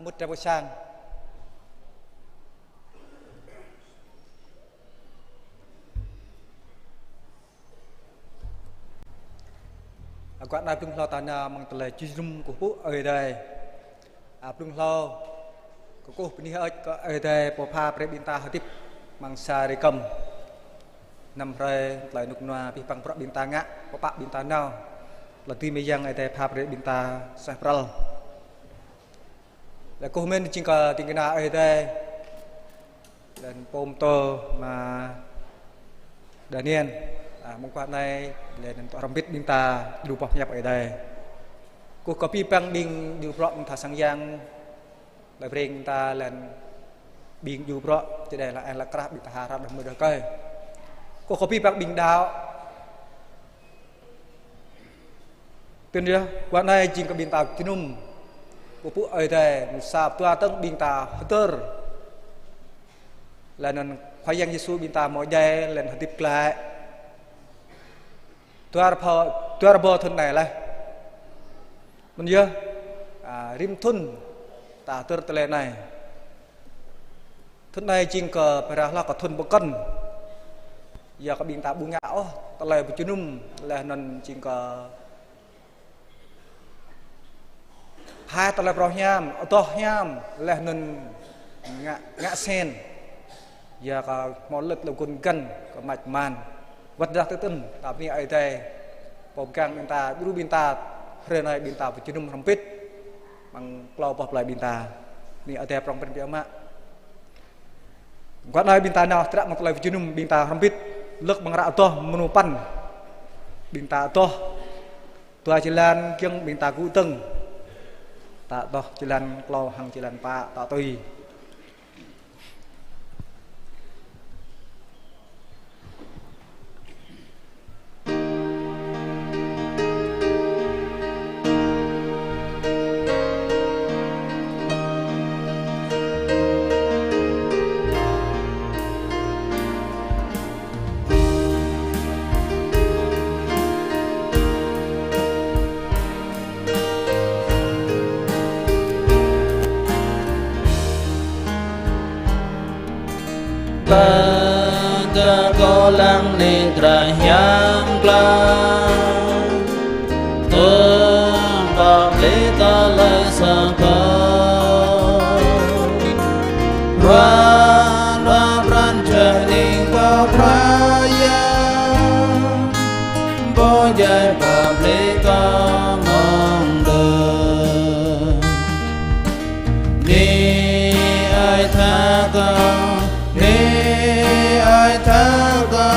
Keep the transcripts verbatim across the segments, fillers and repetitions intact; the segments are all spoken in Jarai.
Mŭt rai pơ sang. Akŏ anai blung hlâo ta nao amăng tơlơi či jơnum kơkuh pơpŭ Ơi Adai. A, blung hlâo kơkuh bơni hơơč kơ Ơi Adai pô pha brơi ƀing ta hơdip amăng sa hrơi kơm. Năm hrơi tơlơi rơnŭk rơnua abih bang bruă ƀing ta ngă, pơpă ƀing ta nao. Tơlơi dưi mơyang Ơi Adai pha brơi ƀing ta suaih pral. Laih kơkuh mơ̆n jing kơ ding kơna Ơi Adai. Laih anŭn pô pơtô Ama Daniel. A, mơguah anai, laih anŭn tŏ hrŏm hơbĭt ƀing ta djru boh pơhiăp Ơi Adai. Kơkuh kơ abih bang ƀing djru bruă ƀing tha sang yang, laih brơi ƀing ta laih anŭn ƀing djru bruă, čơđai laih, laih krah ƀing ta ha ră đah mơ̆ đah kơi. Kơkuh kơ abih bang ƀing đaŏ. Tui anŭn yơh, guah anai jing kơ ƀing ta jơnum kơkuh pơpŭ Ơi Adai, mơ̆ng sa pơtô tơ̆ng ƀing ta hơdơr. Laih anŭn Khua Yang Yêsu ƀing ta hmâo djai, laih anŭn hơdip glaĭ. Dua rơbâo, dua rơbâo thŭn anai laih. Mơ̆n yơh, a, rĭm thŭn ta hơdơr tơlơi anai. Thŭn anai jing kơ pơrah hloh kơ thŭn pơkŏn. Yua kơ ƀing ta ƀu ngă ôh tơlơi pơjơnum, laih anŭn jing kơ hai tơlơi phrâo hiam, adoh hiam, laih anŭn ngă, ngă sen. Yua kơ hmâo lĕ tơlơi gun găn kơ mač man. Wơ̆t dah tơtŭn, ta bơni Ơi Adai. Pô pơgang ƀing ta, djru ƀing ta, hrơi anai ƀing ta pơjơnum hrŏm hơbĭt. Amăng klâo boh plơi ƀing ta. Bơni Ơi Adai prŏng prin biă mă. Guah anai ƀing ta nao trăk amăng tơlơi pơjơnum ƀing ta hrŏm hơbĭt. Lơ̆k amăng ră adoh mơnŭ păn. Ƀing ta adoh. Dua jơlan kiăng ƀing ta gŭ dơ̆ng. Ta adoh jơlan klâo hăng jơlan pă ta tui. Bơ ta kơ lăng nê drah hiam klăng, tơm pap lê ta lĕ sa kơ. Ruah ruah pran jua ning kơ Khua Yang, pô djai pap lê ta mơ̆ng đơ. Nê ơi tha kơ, nê ơi tha kơ,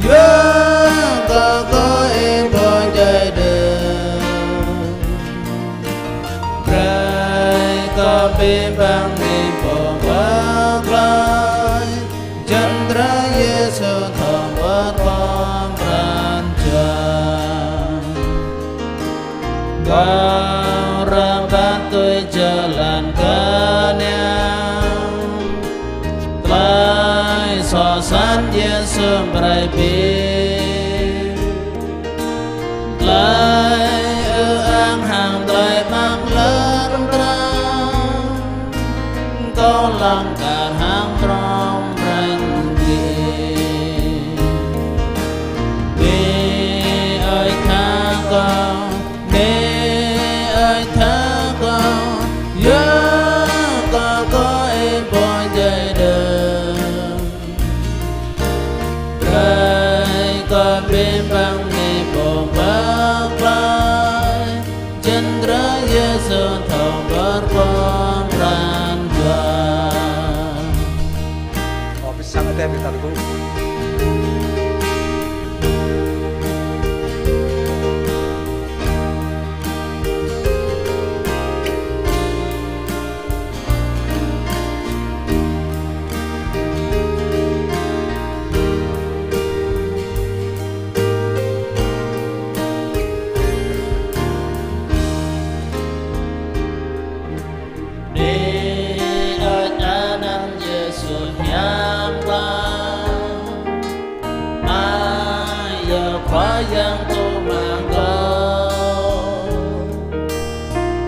yua kơ kơ ih pô djai đơ. Brơi kơ abih bang ih pô pơklaih, jăn drah Yêsu thâo wơ̆t khŏm pran jua. Kâo rơbat tui jơlan kơnang, tơlơi soh sat Yêsu brơi abih. Tơlơi ư ang hăng tơlơi mơak lăng drah, kâo lăng kar hăng prŏng pran gih. Nê ơi tha kơ, nê ơi tha kơ, yua kơ kơ ih pô djai đơ. Brơi kơ abih bang ih pô pơklaih, jăn drah Yêsu thâo wơ̆t khŏm pran jua. Ơ, pơsăng adai ƀing ta tơgŭ. Nê ơi anăn Yêsu hiam klă. Ai yơh Khua Yang tŭ mă kâo.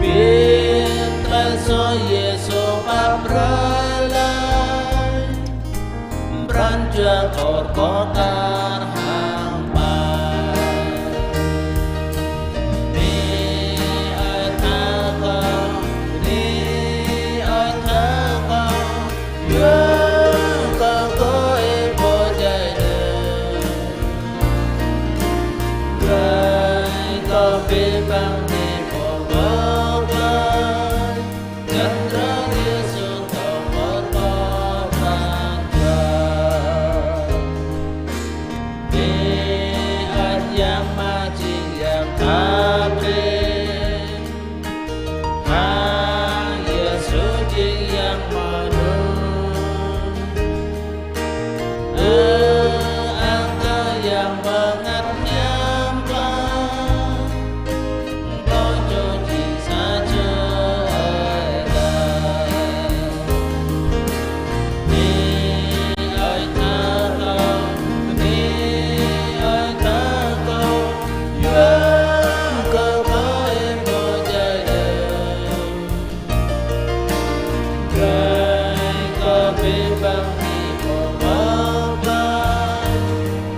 Pĭn tơlơi soh Kâo kar hăng ƀai. Ni ơi tha kâo, ni ơi tha kâo, yua kơ kâo ih pô djai dơ̆ng. Rai kâo pơpă ni pô kâo ƀai. Čang rơyêsu tơpơ̆r pơpă. Ni ăt Yang Ama jing Yang Abraham. Hăng Yêsu jing Yang Mơnuih. Ơ, ang kơ Yang Bơngăt Hiam Pă. Kâo čô jing sa čô Ơi Adai. Ni ơi tha kâo, ni ơi tha kâo, yua kơ kâo ih pô djai dơ̆ng. Rai kâo pơpă ni pô kâo ƀai.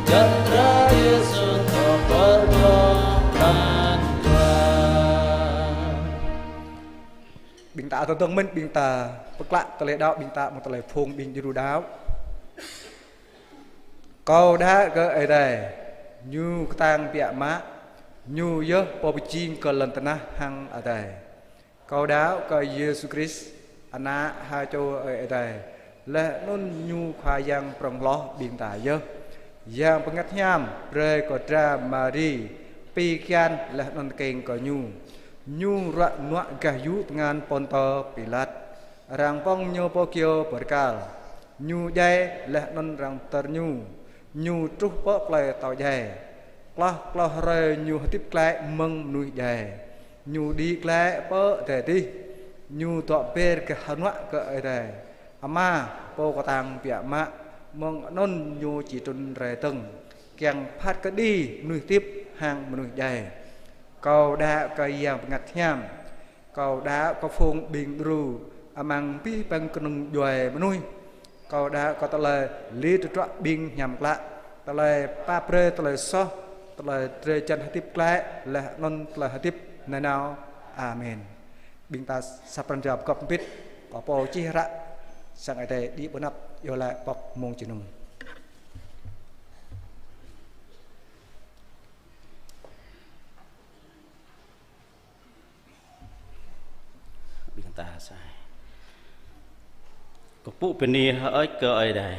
Čang rơyêsu tơpơ̆r pơpă. Ƀing ta tơdơ̆ng mơ̆n, ƀing ta pơklă tơlơi đaŏ ƀing ta mơ̆ng tơlơi phung ƀing djru đaŏ. Kâo đaŏ kơ Ơi Adai, Ñu kơtang biă mă, Ñu yơh Pô pơjing kơ lŏn tơnah hăng adai. Kâo đaŏ kơ Yêsu Krist, Ană ha čô Ơi Adai, laih anŭn Ñu Khua Yang prŏng hloh ƀing ta yơh. Yang Bơngăt Hiam brơi kơ dra Mari pi kian laih anŭn tơkeng kơ Ñu. Ñu ruă nuă gah yŭ tơngan Pôntô Pilat. Arăng pŏng Ñu pơ kyâo bơrkal. Ñu djai laih anŭn arăng pơtơr Ñu. Ñu truh pơ plơi tâo djai. Klâo klâo hrơi Ñu hơdip glaĭ mơ̆ng mơnuih djai. Ñu đĭ glaĭ pơ adai adih. Ñu dŏ ber gah hơnuă kơ Ơi Adai Ama, Pô kơtang biă mă, mơ̆ng anŭn Ñu či trŭn rai dơ̆ng, kiăng phat kơđi mơnuih hơdip hăng mơnuih djai. Kâo đaŏ kơ Yang Bơngăt Hiam. Kâo đaŏ kơ phung ƀing djru amăng abih bang kơnung djuai mơnuih. Kâo đaŏ kơ tơlơi lir tơdruă ƀing hiam klă, tơlơi pap brơi tơlơi soh, tơlơi drơi jăn hơdip glaĭ, laih anŭn tơlơi hơdip nanao. Amen. Ƀing ta sa pran jua pơgop hơbĭt, kâo pô čih hră sang Ơi Adai đĭ ƀơi anăp iâu laĭ pŏk mông jơnum. Ƀing ta sai. Kơkuh pơpŭ bơni hơơč kơ Ơi Adai,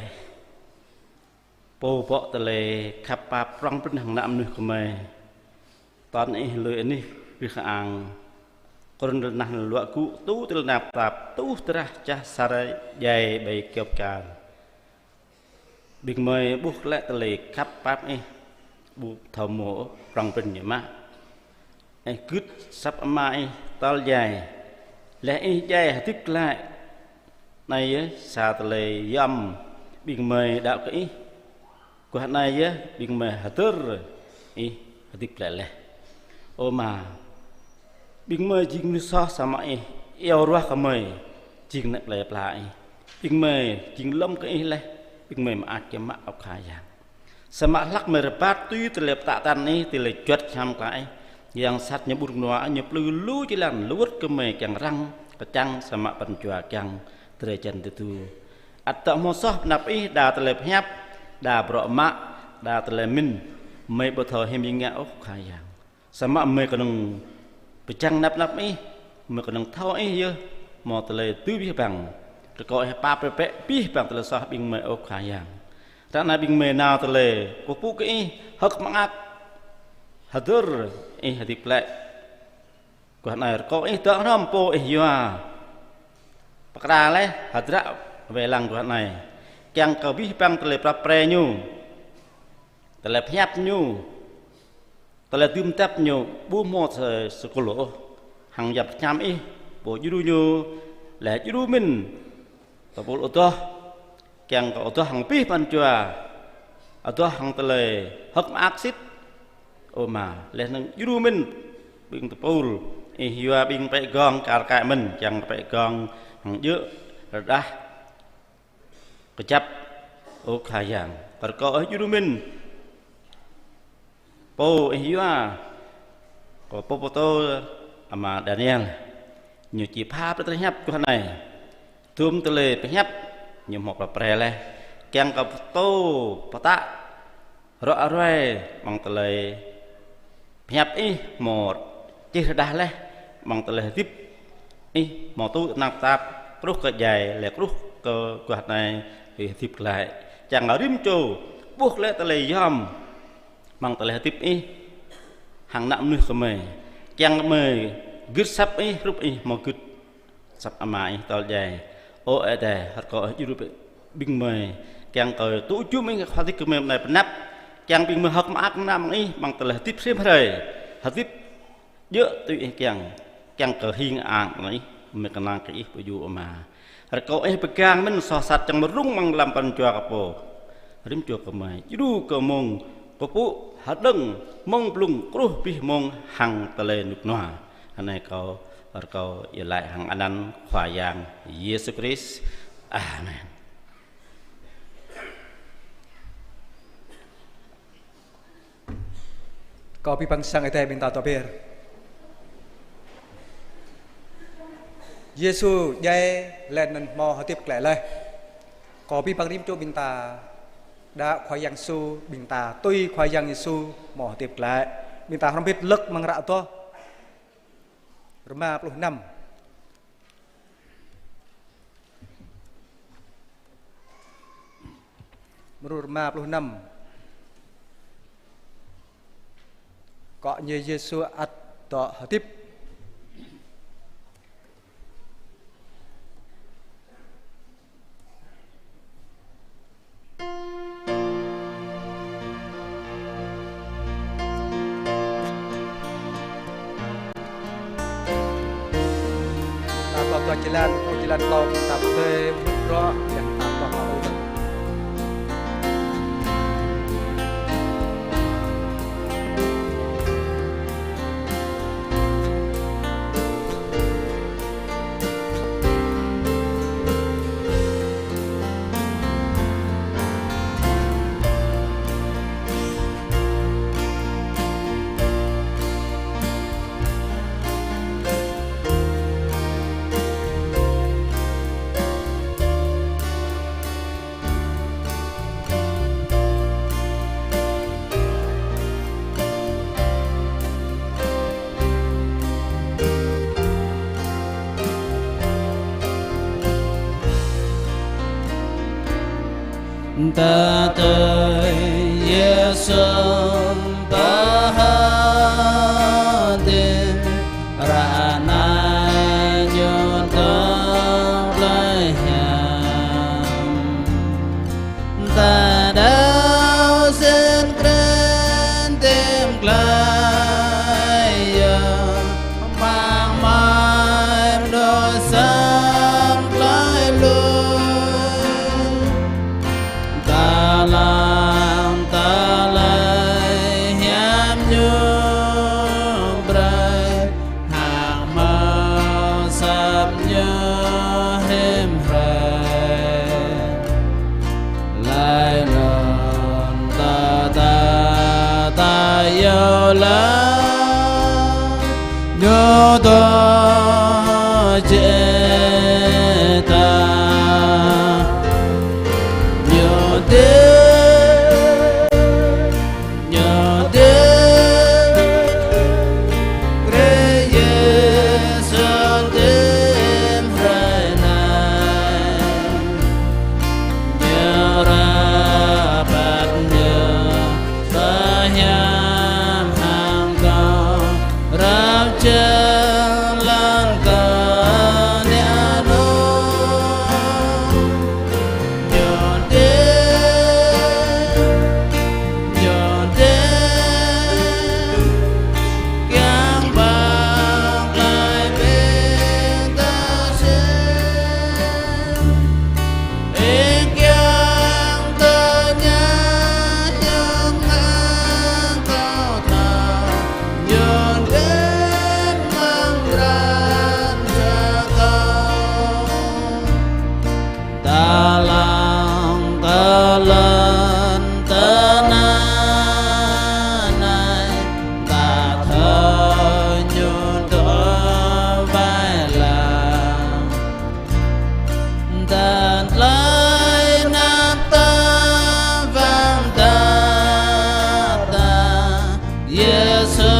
Pô bŏ tơlơi khăp pap prŏng prin hăng ană mơnuih gơmơi. Tơl Ih lui anih pih kơang, kơnŭn lŏn tơnah anai luă gŭ, tŭ tơlơi tơnap tap, tuh drah čah asar djai ƀơi kơyâo bơrkal. Ƀing gơmơi ƀuh glaĭ tơlơi khăp pap Ih, ƀu thâo hmâo ôh, prŏng prin ñu mă. Ih gưt asăp Ama Ih tơl djai, laih Ih djai hơdip glaĭ. Anai yơh sa tơlơi yom ƀing gơmơi đaŏ kơ Ih. Guah anai yơh ƀing gơmơi hơdơr Ih hơdip glaĭ laih. Ơ Ama, ƀing gơmơi jing mơnuih soh samơ̆ Ih iâu ruah gơmơi jing ană plei pla Ih. Ƀing gơmơi jing lŏm kơ Ih laih, ƀing gơmơi mơak kiăng mă, ơ Khua Yang. Samơ̆ hlăk gơmơi rơbat tui tơlơi pơtă tăn Ih, tơlơi juăt hiam klă Ih, Yang sat ñu ƀu rơnua, ñu plư lu jơlan, lu wơ̆t gơmơi kiăng răng, kơčăng, samơ̆ pran jua kiăng drơi jăn tơdu. Ăt dŏ hmâo soh pơ anăp Ih, đa tơlơi pơhiăp, đa bruă mă, đa tơlơi mĭn, gơmơi ƀu thâo hiư̆m jing ngă ôh Khua Yang. Samơ̆ gơmơi kơnơ̆ng pơčăng năp năp Ih, gơmơi kơnơ̆ng thâo Ih yơh hmâo tơlơi tui abih bang. Rơkâo Ih pap brơi bĕ abih bang tơlơi soh ƀing gơmơi, ơ Khua Yang. Ră anai ƀing gơmơi nao tơlơi kơkuh pơpŭ kơ Ih, hơ̆k mơak hơdơr Ih hơdip glaĭ. Guah anai rơkâo Ih dŏ hrŏm pô Ih yua pơkra laih hơdră wai lăng guah anai, kiăng kơ abih bang tơlơi prăp pre ñu, tơlơi pơhiăp ñu, tơlơi dưm dăp ñu ƀu hmâo tơ-, tơkul ôh, hăng yap tơñam Ih, pô djru ñu, laih djru mĭn, tơpul adoh, kiăng kơ adoh hăng abih pran jua, adoh hăng tơlơi hơ̆k mơak sĭt, ơ Ama, laih anŭn djru mĭn ƀing tơpul, Ih yua ƀing pĕ gong kar kaĭ mĭn, kiăng pĕ gong hăng djơ̆ rơđah kơjăp, ơ Khua Yang. Rơkâo ih djru mĭn. Pô ih yua, kơ pô pơtô ama Daniel. Ñu či pha brơi tơlơi pơhiăp guah anai. Tơm tơlơi pơhiăp ñu hmâo prap pre laih. Kiăng kơ pơtô pơtă rŏ ruai amăng tơlơi pơhiăp ih hmâo čih rơđah laih amăng tơlơi hơdip ih hmâo tŭ tơnap tap truh kơ djai lĕ truh kơ guah anai ih hơdip glaĭ. Čang rĭm čô ƀuh lĕ tơlơi yom amăng tơlơi hơdip ih hăng ană mơnuih gơmơi. Kiăng gơmơi gưt asăp ih, hrup ih hmâo gưt asăp Ama ih tơl djai. Ơ Ơi Adai, rơkâo ih djru ƀing gơmơi. Kiăng kơ tŭ jum ih khua dĭk gơmơi mơnai pơnăp. Kiăng ƀing gơmơi hơ̆k mơak mơnam ih amăng tơlơi hơdip hrĭm hrơi. Hơdip djơ̆ tui ih kiăng. Kiăng kơ hing ang ih, gơmơi kơnang kơ ih pơjŭ Ama. Rơkâo ih pơgang mĭn soh sat čang mơrŭng amăng lăm pran jua kơ pô. Rĭm čô gơmơi, djru kơ mông kơkuh pơpŭ hơđơ̆ng mông blung truh abih mông hăng tơlơi rơnŭk rơnua. Anai kâo rơkâo iâu laĭ hăng anăn Khua Yang Yêsu Krist. Amen. Kâo abih bang sang Ơi Adai ƀing ta dŏ ber. Yêsu djai laih anŭn hmâo hơdip glaĭ laih. Kâo abih bang rĭm čô ƀing ta đaŏ Khua Yang Yêsu, ƀing ta tui Khua Yang Yêsu hmâo hơdip glaĭ. Ƀing ta hrŏm hơbĭt lơ̆k amăng hră Adoh rơma pluh năm. Mrô rơma pluh năm. Akŏ ñu Yêsu ăt dŏ hơdip. Ta dŏ, dŏ jơlan, dŏ jơlan klâo, ta pơdơi, rŏ, yang ta dŏ, dŏ. Tơdơi Yêsu pơhơdip, ră anai Ñu dŏ glaĭ hiam. Ta đaŏ sin krăn tim glaĭ yơh, măng mai dŏ sang glaĭ lui. Ta lăng tơlơi hiam Ñu brơi, hăng hmâo asăp Ñu hrĭm hrơi. Laih anŭn ta, ta, ta iâu laĭ Ñu dŏ jĕ ta. Ñu dêh, Ñu dêh, Krist Yêsu tim hrơi anai. Ñu rơbat, Ñu pơhiăp hăng kâo rơp jơlan Yêsu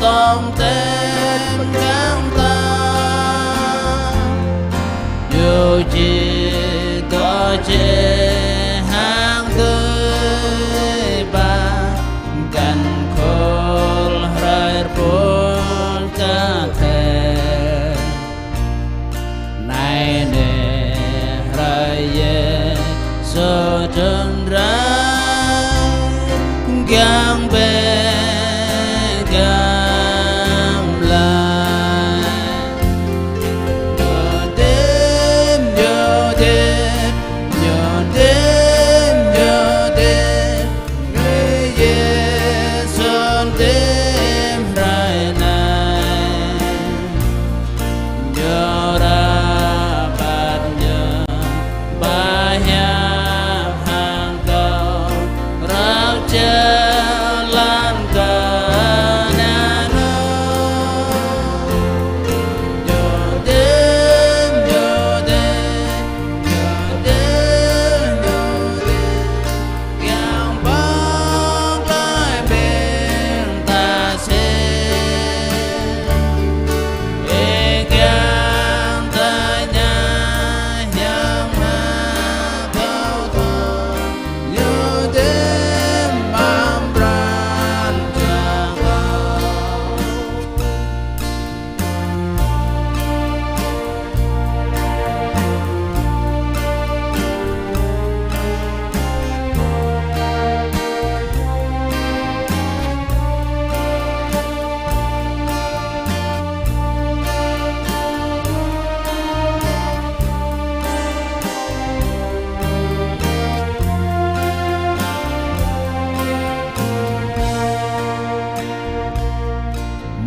tŏng tĕm kiăng ta, yua či kơ čê hăng tui ba, găn khul hrơi rơpul kơ thĕ. Anai nê hrơi Yêsu trŭn rai, kiăng bĕ găm laĭ. Ñu tĕm, ñu tĕm, ñu tĕm, ñu tĕm. Yêsu tĕm hrơi anai, ñu rơbat ñu ba hiăp hăng kâo, rao jơlan kơ ană ñu. Ñu tĕm, ñu tĕm, ñu tĕm, ñu tĕm. Kiăng pơklaih ƀing ta sĭt, ih kiăng tơña hiam mă kâo thâo, ñu tĕm amăng pran jua kâo.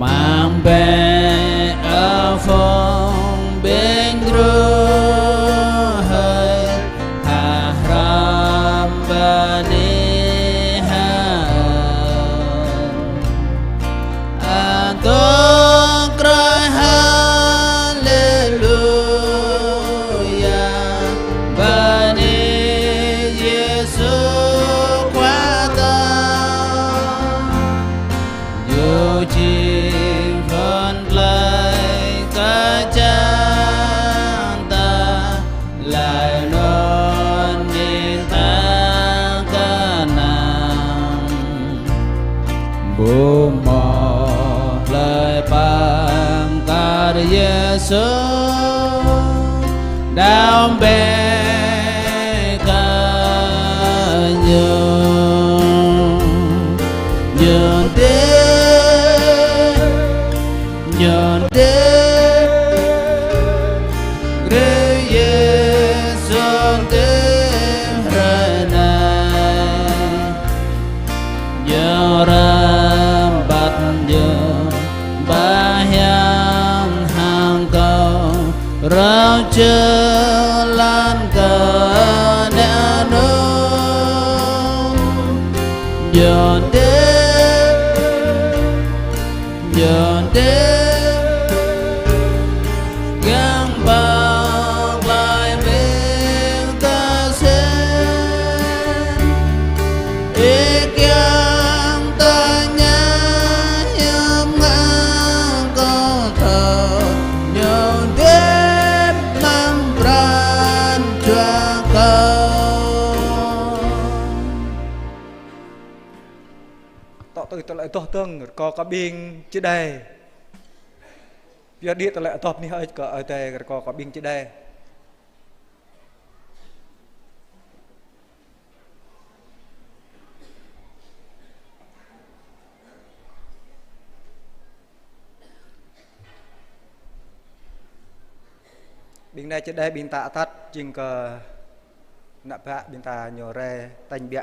Mă bĕ ơ phung ƀing gru hơi, hă hrăm bơni hă. Ơ tŏ krơi haleluya, bơni Yêsu Khua ta. Ñu jing phŭn tơlơi kơčăng ta, laih anŭn jing ta kơnang. Ƀu hmâo hlơi pơkăl Yêsu, đaŏ bĕ kơ ñu. Ñu tĕm, ñu tĕm, grê Yêsu tĕm hrơi anai. Ñu rơbat ñu ba hiam hăng kâo, rao jơlan kơ ană ñu. Ñu tĕm, ñu tĕm, kiăng pơklaih ƀing ta sĭt. Ih kiăng tơña hiam mă kâo thâo, ñu tĕm amăng pran jua kâo. Tŏ tui tơlơi adoh dơ̆ng, rơkâo kơ ƀing čơđai. Pioh đĭ tơlơi adoh bơni hơơč kơ Ơi Adai, rơkâo kơ ƀing čơđai. Ƀing anai čơđai ƀing ta atăt, jing kơ ană bă ƀing ta ñu rai tañ biă.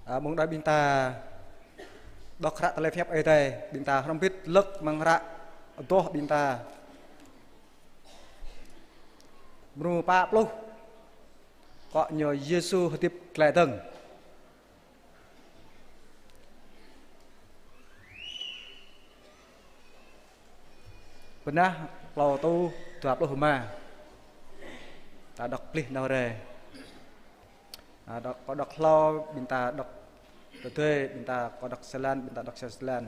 A, mơ̆ng đơi ƀing ta đŏk hră tơlơi pơhiăp Ơi Adai, ƀing ta hrŏm hơbĭt lơ̆k amăng hră adoh ƀing ta. Mrô pă pluh, akŏ ñu Yêsu hơdip glaĭ dơ̆ng. Bơnah klâo rơtuh dua pluh rơma. Ta đŏk pơplih nao rai. A, đŏk, kâo đŏk hlâo, ƀing ta đŏk tơdơi, ƀing ta, kâo đŏk sa lan, ƀing ta đŏk sa lan.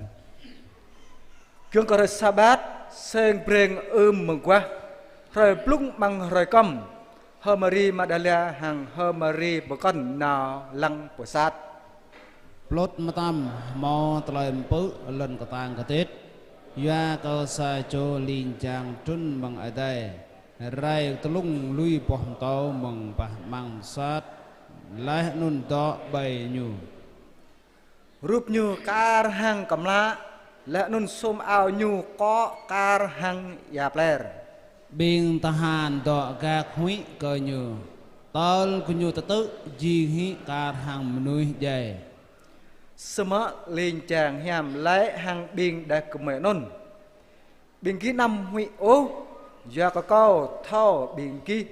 Giŏng kơ hrơi Sabat, sêng brêng ưm mơguah, hrơi blung amăng hrơi kơm, Hơ Mari Magdala hăng Hơ Mari pơkŏn nao lăng pơsat. Plŭt mơtam hmâo tơlơi pơpư̆ lŏn kơtang kơtit, yua kơ sa čô ling jang trŭn mơ̆ng adai, rai tlung lui boh pơtâo mơ̆ng bah amăng pơsat, laih anŭn dŏ ƀơi ñu. Rup ñu kar hăng kơmlă, laih anŭn sum ao ñu akŏ kar hăng ia pler. Ƀing tơhan dŏ gak huĭ kơ ñu, tơl gơñu tơtư̆ jing hĭ kar hăng mơnuih djai. Samơ̆ ling jang hiam laĭ hăng ƀing đah kơmơi anŭn: Ƀing gih anăm huĭ ôh, yua kơ kâo thâo ƀing gih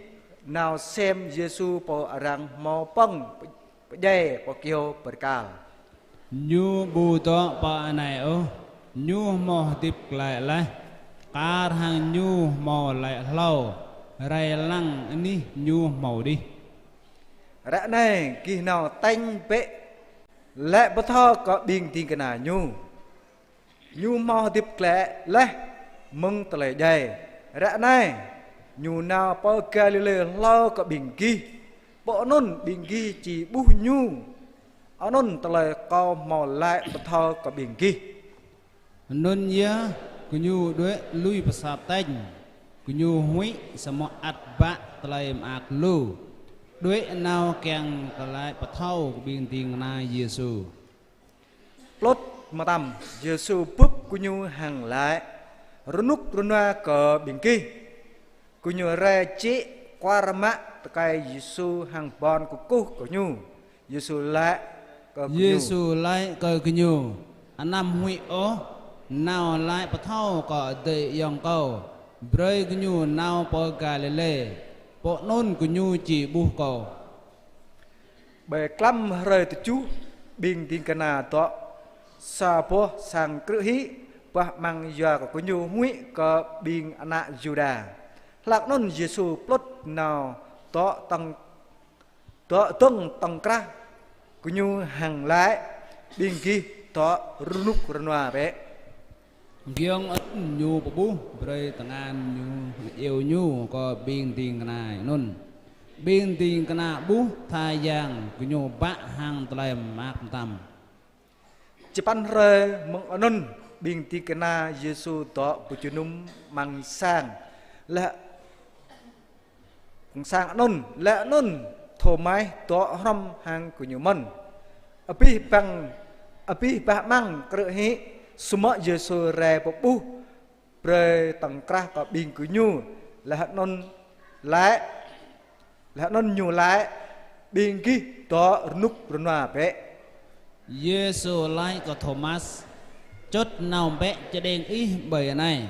nao sem Yêsu pô arăng hmâo pơ̆ng pơdjai pơ kyâo bơrkal. Ñu ƀu dŏ pơ anai ôh, ñu hmâo hơdip glaĭ laih, kar hăng ñu hmâo laĭ hlâo, rai lăng anih ñu hmâo đih. Ră anai gih nao tañ bĕ, laĭ pơthâo kơ ƀing ding kơna ñu. Ñu hmâo hơdip glaĭ laih mơ̆ng tơlơi djai. Ră anai, ñu nao pơ Galilê hlâo kơ ƀing gih. Pơ anŭn ƀing gih či ƀuh ñu. Anŭn tơlơi kâo hmâo laĭ pơthâo kơ ƀing gih. Anŭn yơh, gơñu đuaĭ lui pơsat tañ. Gơñu huĭ samơ̆ ăt bă tơlơi mơak lu. Đuaĭ nao kiăng kơ laĭ pơthâo kơ ƀing ding kơna Yêsu. Plŭt mơtam, Yêsu bưp gơñu hăng laĭ: Rơnŭk rơnua kơ ƀing gih. Gơñu rai čĭ kuar mă tơkai Yêsu hăng ƀon kơkuh kơ ñu. Yêsu laĭ kơ gơñu: Yêsu laĭ kơ gơñu: Anăm huĭ ôh, nao laĭ pơthâo kơ adơi ayŏng kâo, brơi gơñu nao pơ Galilê, pơ anŭn gơñu či ƀuh kâo. Ƀơi klăm hrơi tơjuh, ƀing ding kơna dŏ sa boh sang krư̆ hĭ, bah amăng yua kơ gơñu huĭ kơ ƀing ană Yuđa. Hlak anŭn Yêsu plŭt nao dŏ tŏng, dŏ dơ̆ng tŏng krah gơñu hăng laĭ: Ƀing gih dŏ rơnŭk rơnua bĕ. Giŏng anŭn ñu pơƀuh brơi tơngan ñu, iâu ñu kơ ƀing ding kơna anŭn. Ƀing ding kơna ƀuh tha yang gơñu bă hăng tơlơi mơak mơtam. Čơpăn hrơi mơ̆ng anŭn, ƀing ding kơna Yêsu dŏ pơjơnum amăng sang. Laih Sang anŭn, laih anŭn Thômas dŏ hrŏm hăng gơñu mơ̆n. Abih bang, abih bah amăng krư̆ hĭ, samơ̆ Yêsu rai pơƀuh brơi tŏng krah kơ ƀing gơñu, laih anŭn laĭ, laih anŭn ñu laĭ: Ƀing gih dŏ rơnŭk rơnua bĕ. Yêsu laĭ kơ Thômas: Čŭt nao bĕ čơđeng ih ƀơi anai,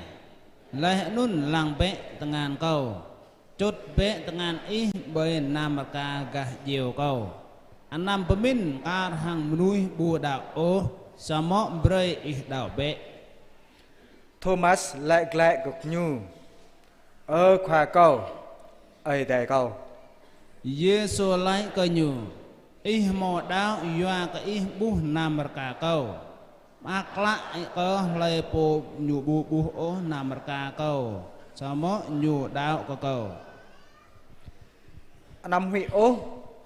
laih anŭn lăng bĕ tơngan kâo. Čŭt bĕ tơngan ih ƀơi nam rơka gah djeo kâo. Anăm pơmĭn kar hăng mơnuih ƀu đaŏ ôh, samơ̆ brơi ih đaŏ bĕ. Thômas laĭ glaĭ kơ ñu: Ơ Khua kâo, Ơi Adai kâo. Yêsu laĭ kơ ñu: Ih hmâo đaŏ yua kơ ih ƀuh nam rơka kâo. Mơak klă kơ hlơi pô ñu ƀu ƀuh ôh nam rơka kâo, samơ̆ ñu đaŏ kơ kâo. Anăm huĭ ôh,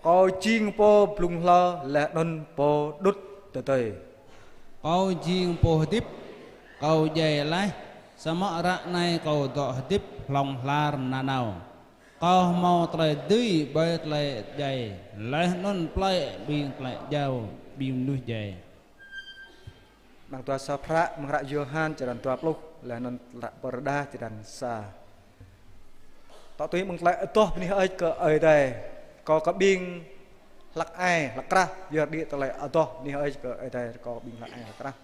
kâo jing pô blung hlâo laih anŭn pô đŭt tơdơi. Kâo jing pô hơdip, kâo djai laih, samơ̆ ră anai kâo dŏ hơdip hlŏng lar nanao. Kâo hmâo tơlơi dưi ƀơi tơlơi djai, laih anŭn plơi ƀing tơlơi jao ƀing mơnuih djai. Amăng dua sa hră, amăng hră Yôhan črăn dua pluh, laih anŭn hră Pơrơđah črăn sa. Tŏ tui amăng tơlơi adoh bơni hơơč kơ Ơi Adai, kâo kơ ƀing hlăk ai hlăk krah, yua đĭ tơlơi adoh, anai ơi kơ Ơi Adai rơkâo ƀing hlăk ai hlăk krah.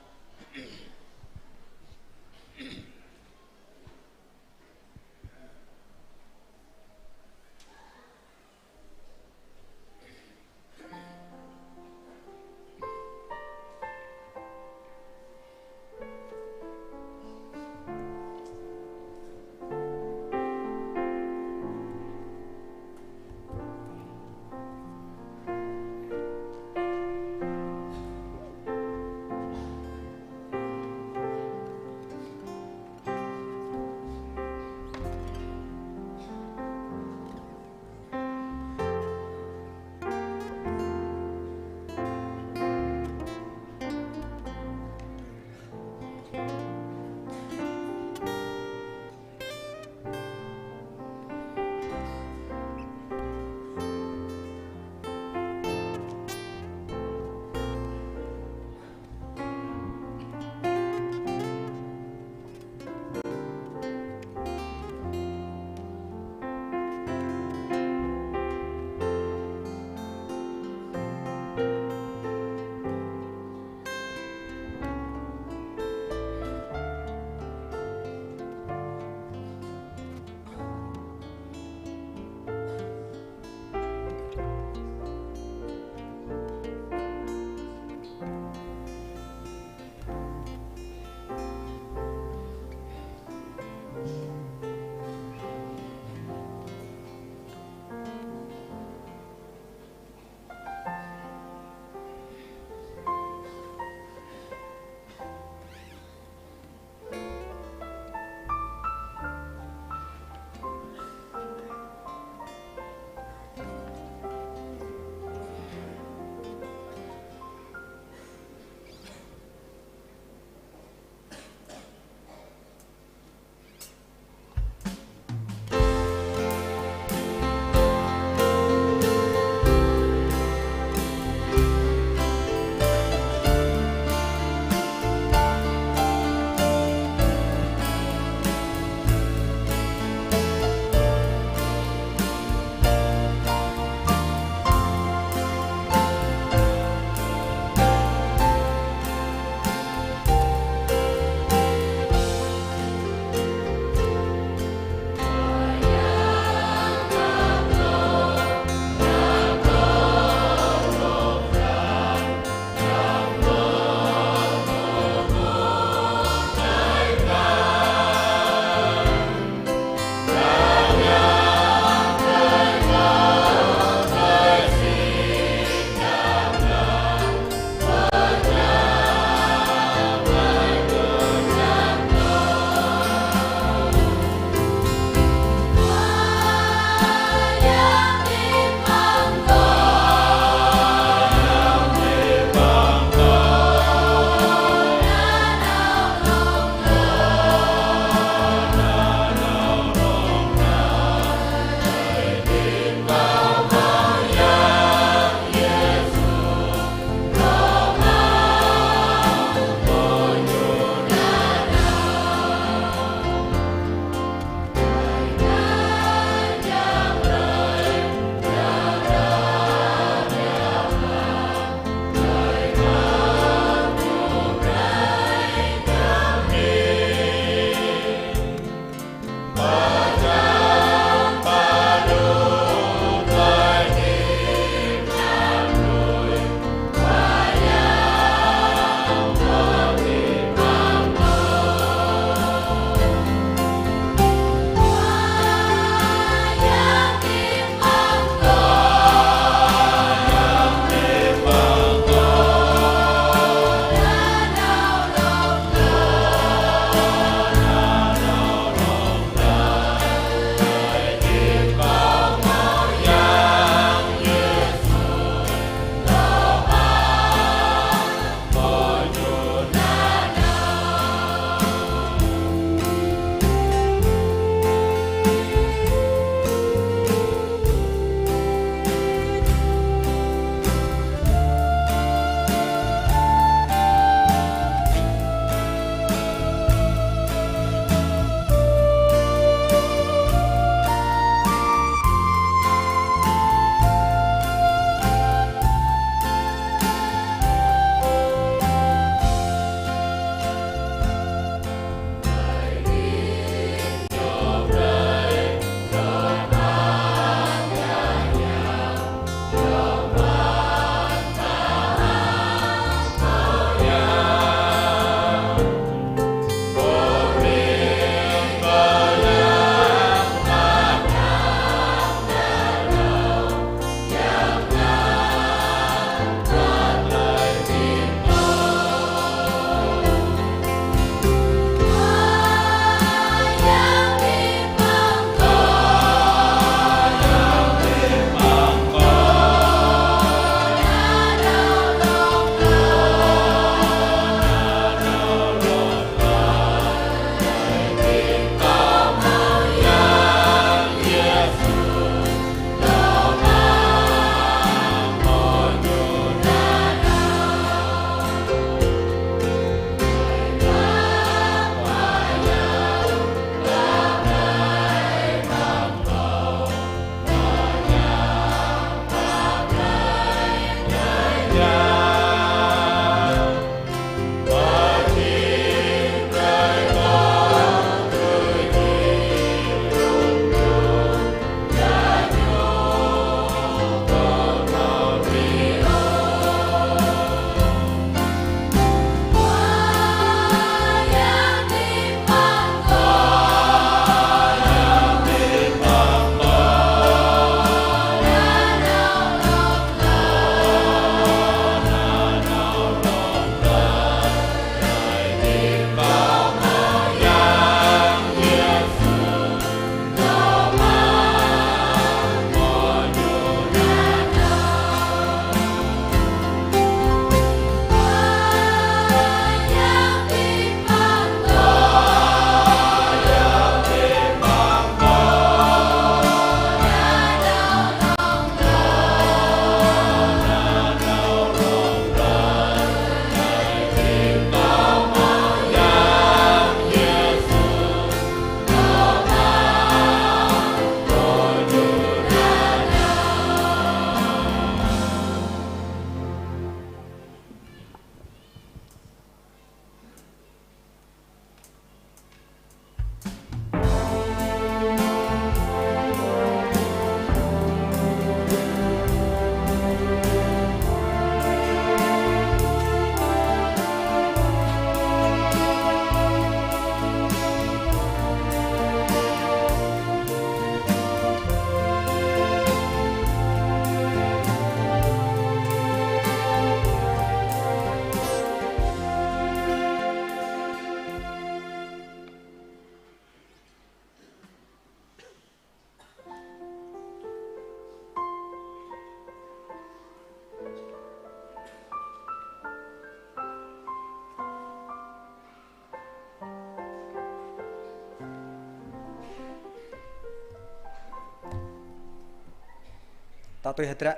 Ta tui hơdră.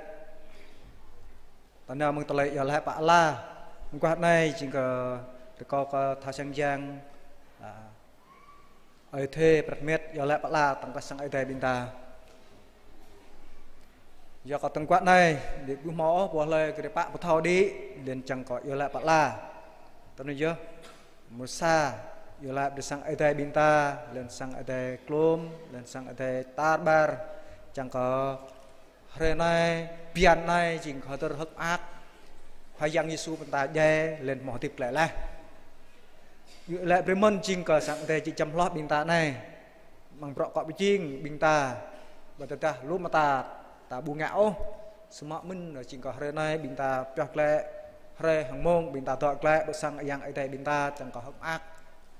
Ta nao mơ̆ng tơlơi iâu laĭ pơala. Mơguah anai jing kơ rơkâo kơ tha sang yang, a, Ơi Thê prăt met iâu laĭ pơala tơ̆ng kơ sang Ơi Adai ƀing ta. Yua kơ tơ̆ng mơguah anai, đĭ ƀu hmâo ôh pô hlơi kơ rơpă pơthâo đĭ, laih čang kơ iâu laĭ pơala. Tơnŭn yơh, mơsa iâu laĭ brơi sang Ơi Adai ƀing ta, laih sang Ơi Adai klôm, laih sang Ơi Adai tar ƀar, čang kơ hrơi anai, bơyan anai, jing kơ hơdơr hơ̆k mơak Khua Yang Yêsu ƀing ta djai, laih mơ̆ hơdip glaĭ laih. Iâu laĭ brơi mơ̆n jing kơ sang Ơi Adai či čăm hloh ƀing ta anai. Amăng bruă akŏ pơjing ƀing ta, ƀơi tơdah lu mơta ta ƀu ngă ôh. Samơ̆ mơ̆n jing kơ hrơi anai ƀing ta pioh glaĭ, hrơi hăng mông ƀing ta dŏ glaĭ ƀơi sang Yang Ơi Adai ƀing ta, čang kơ hơ̆k mơak,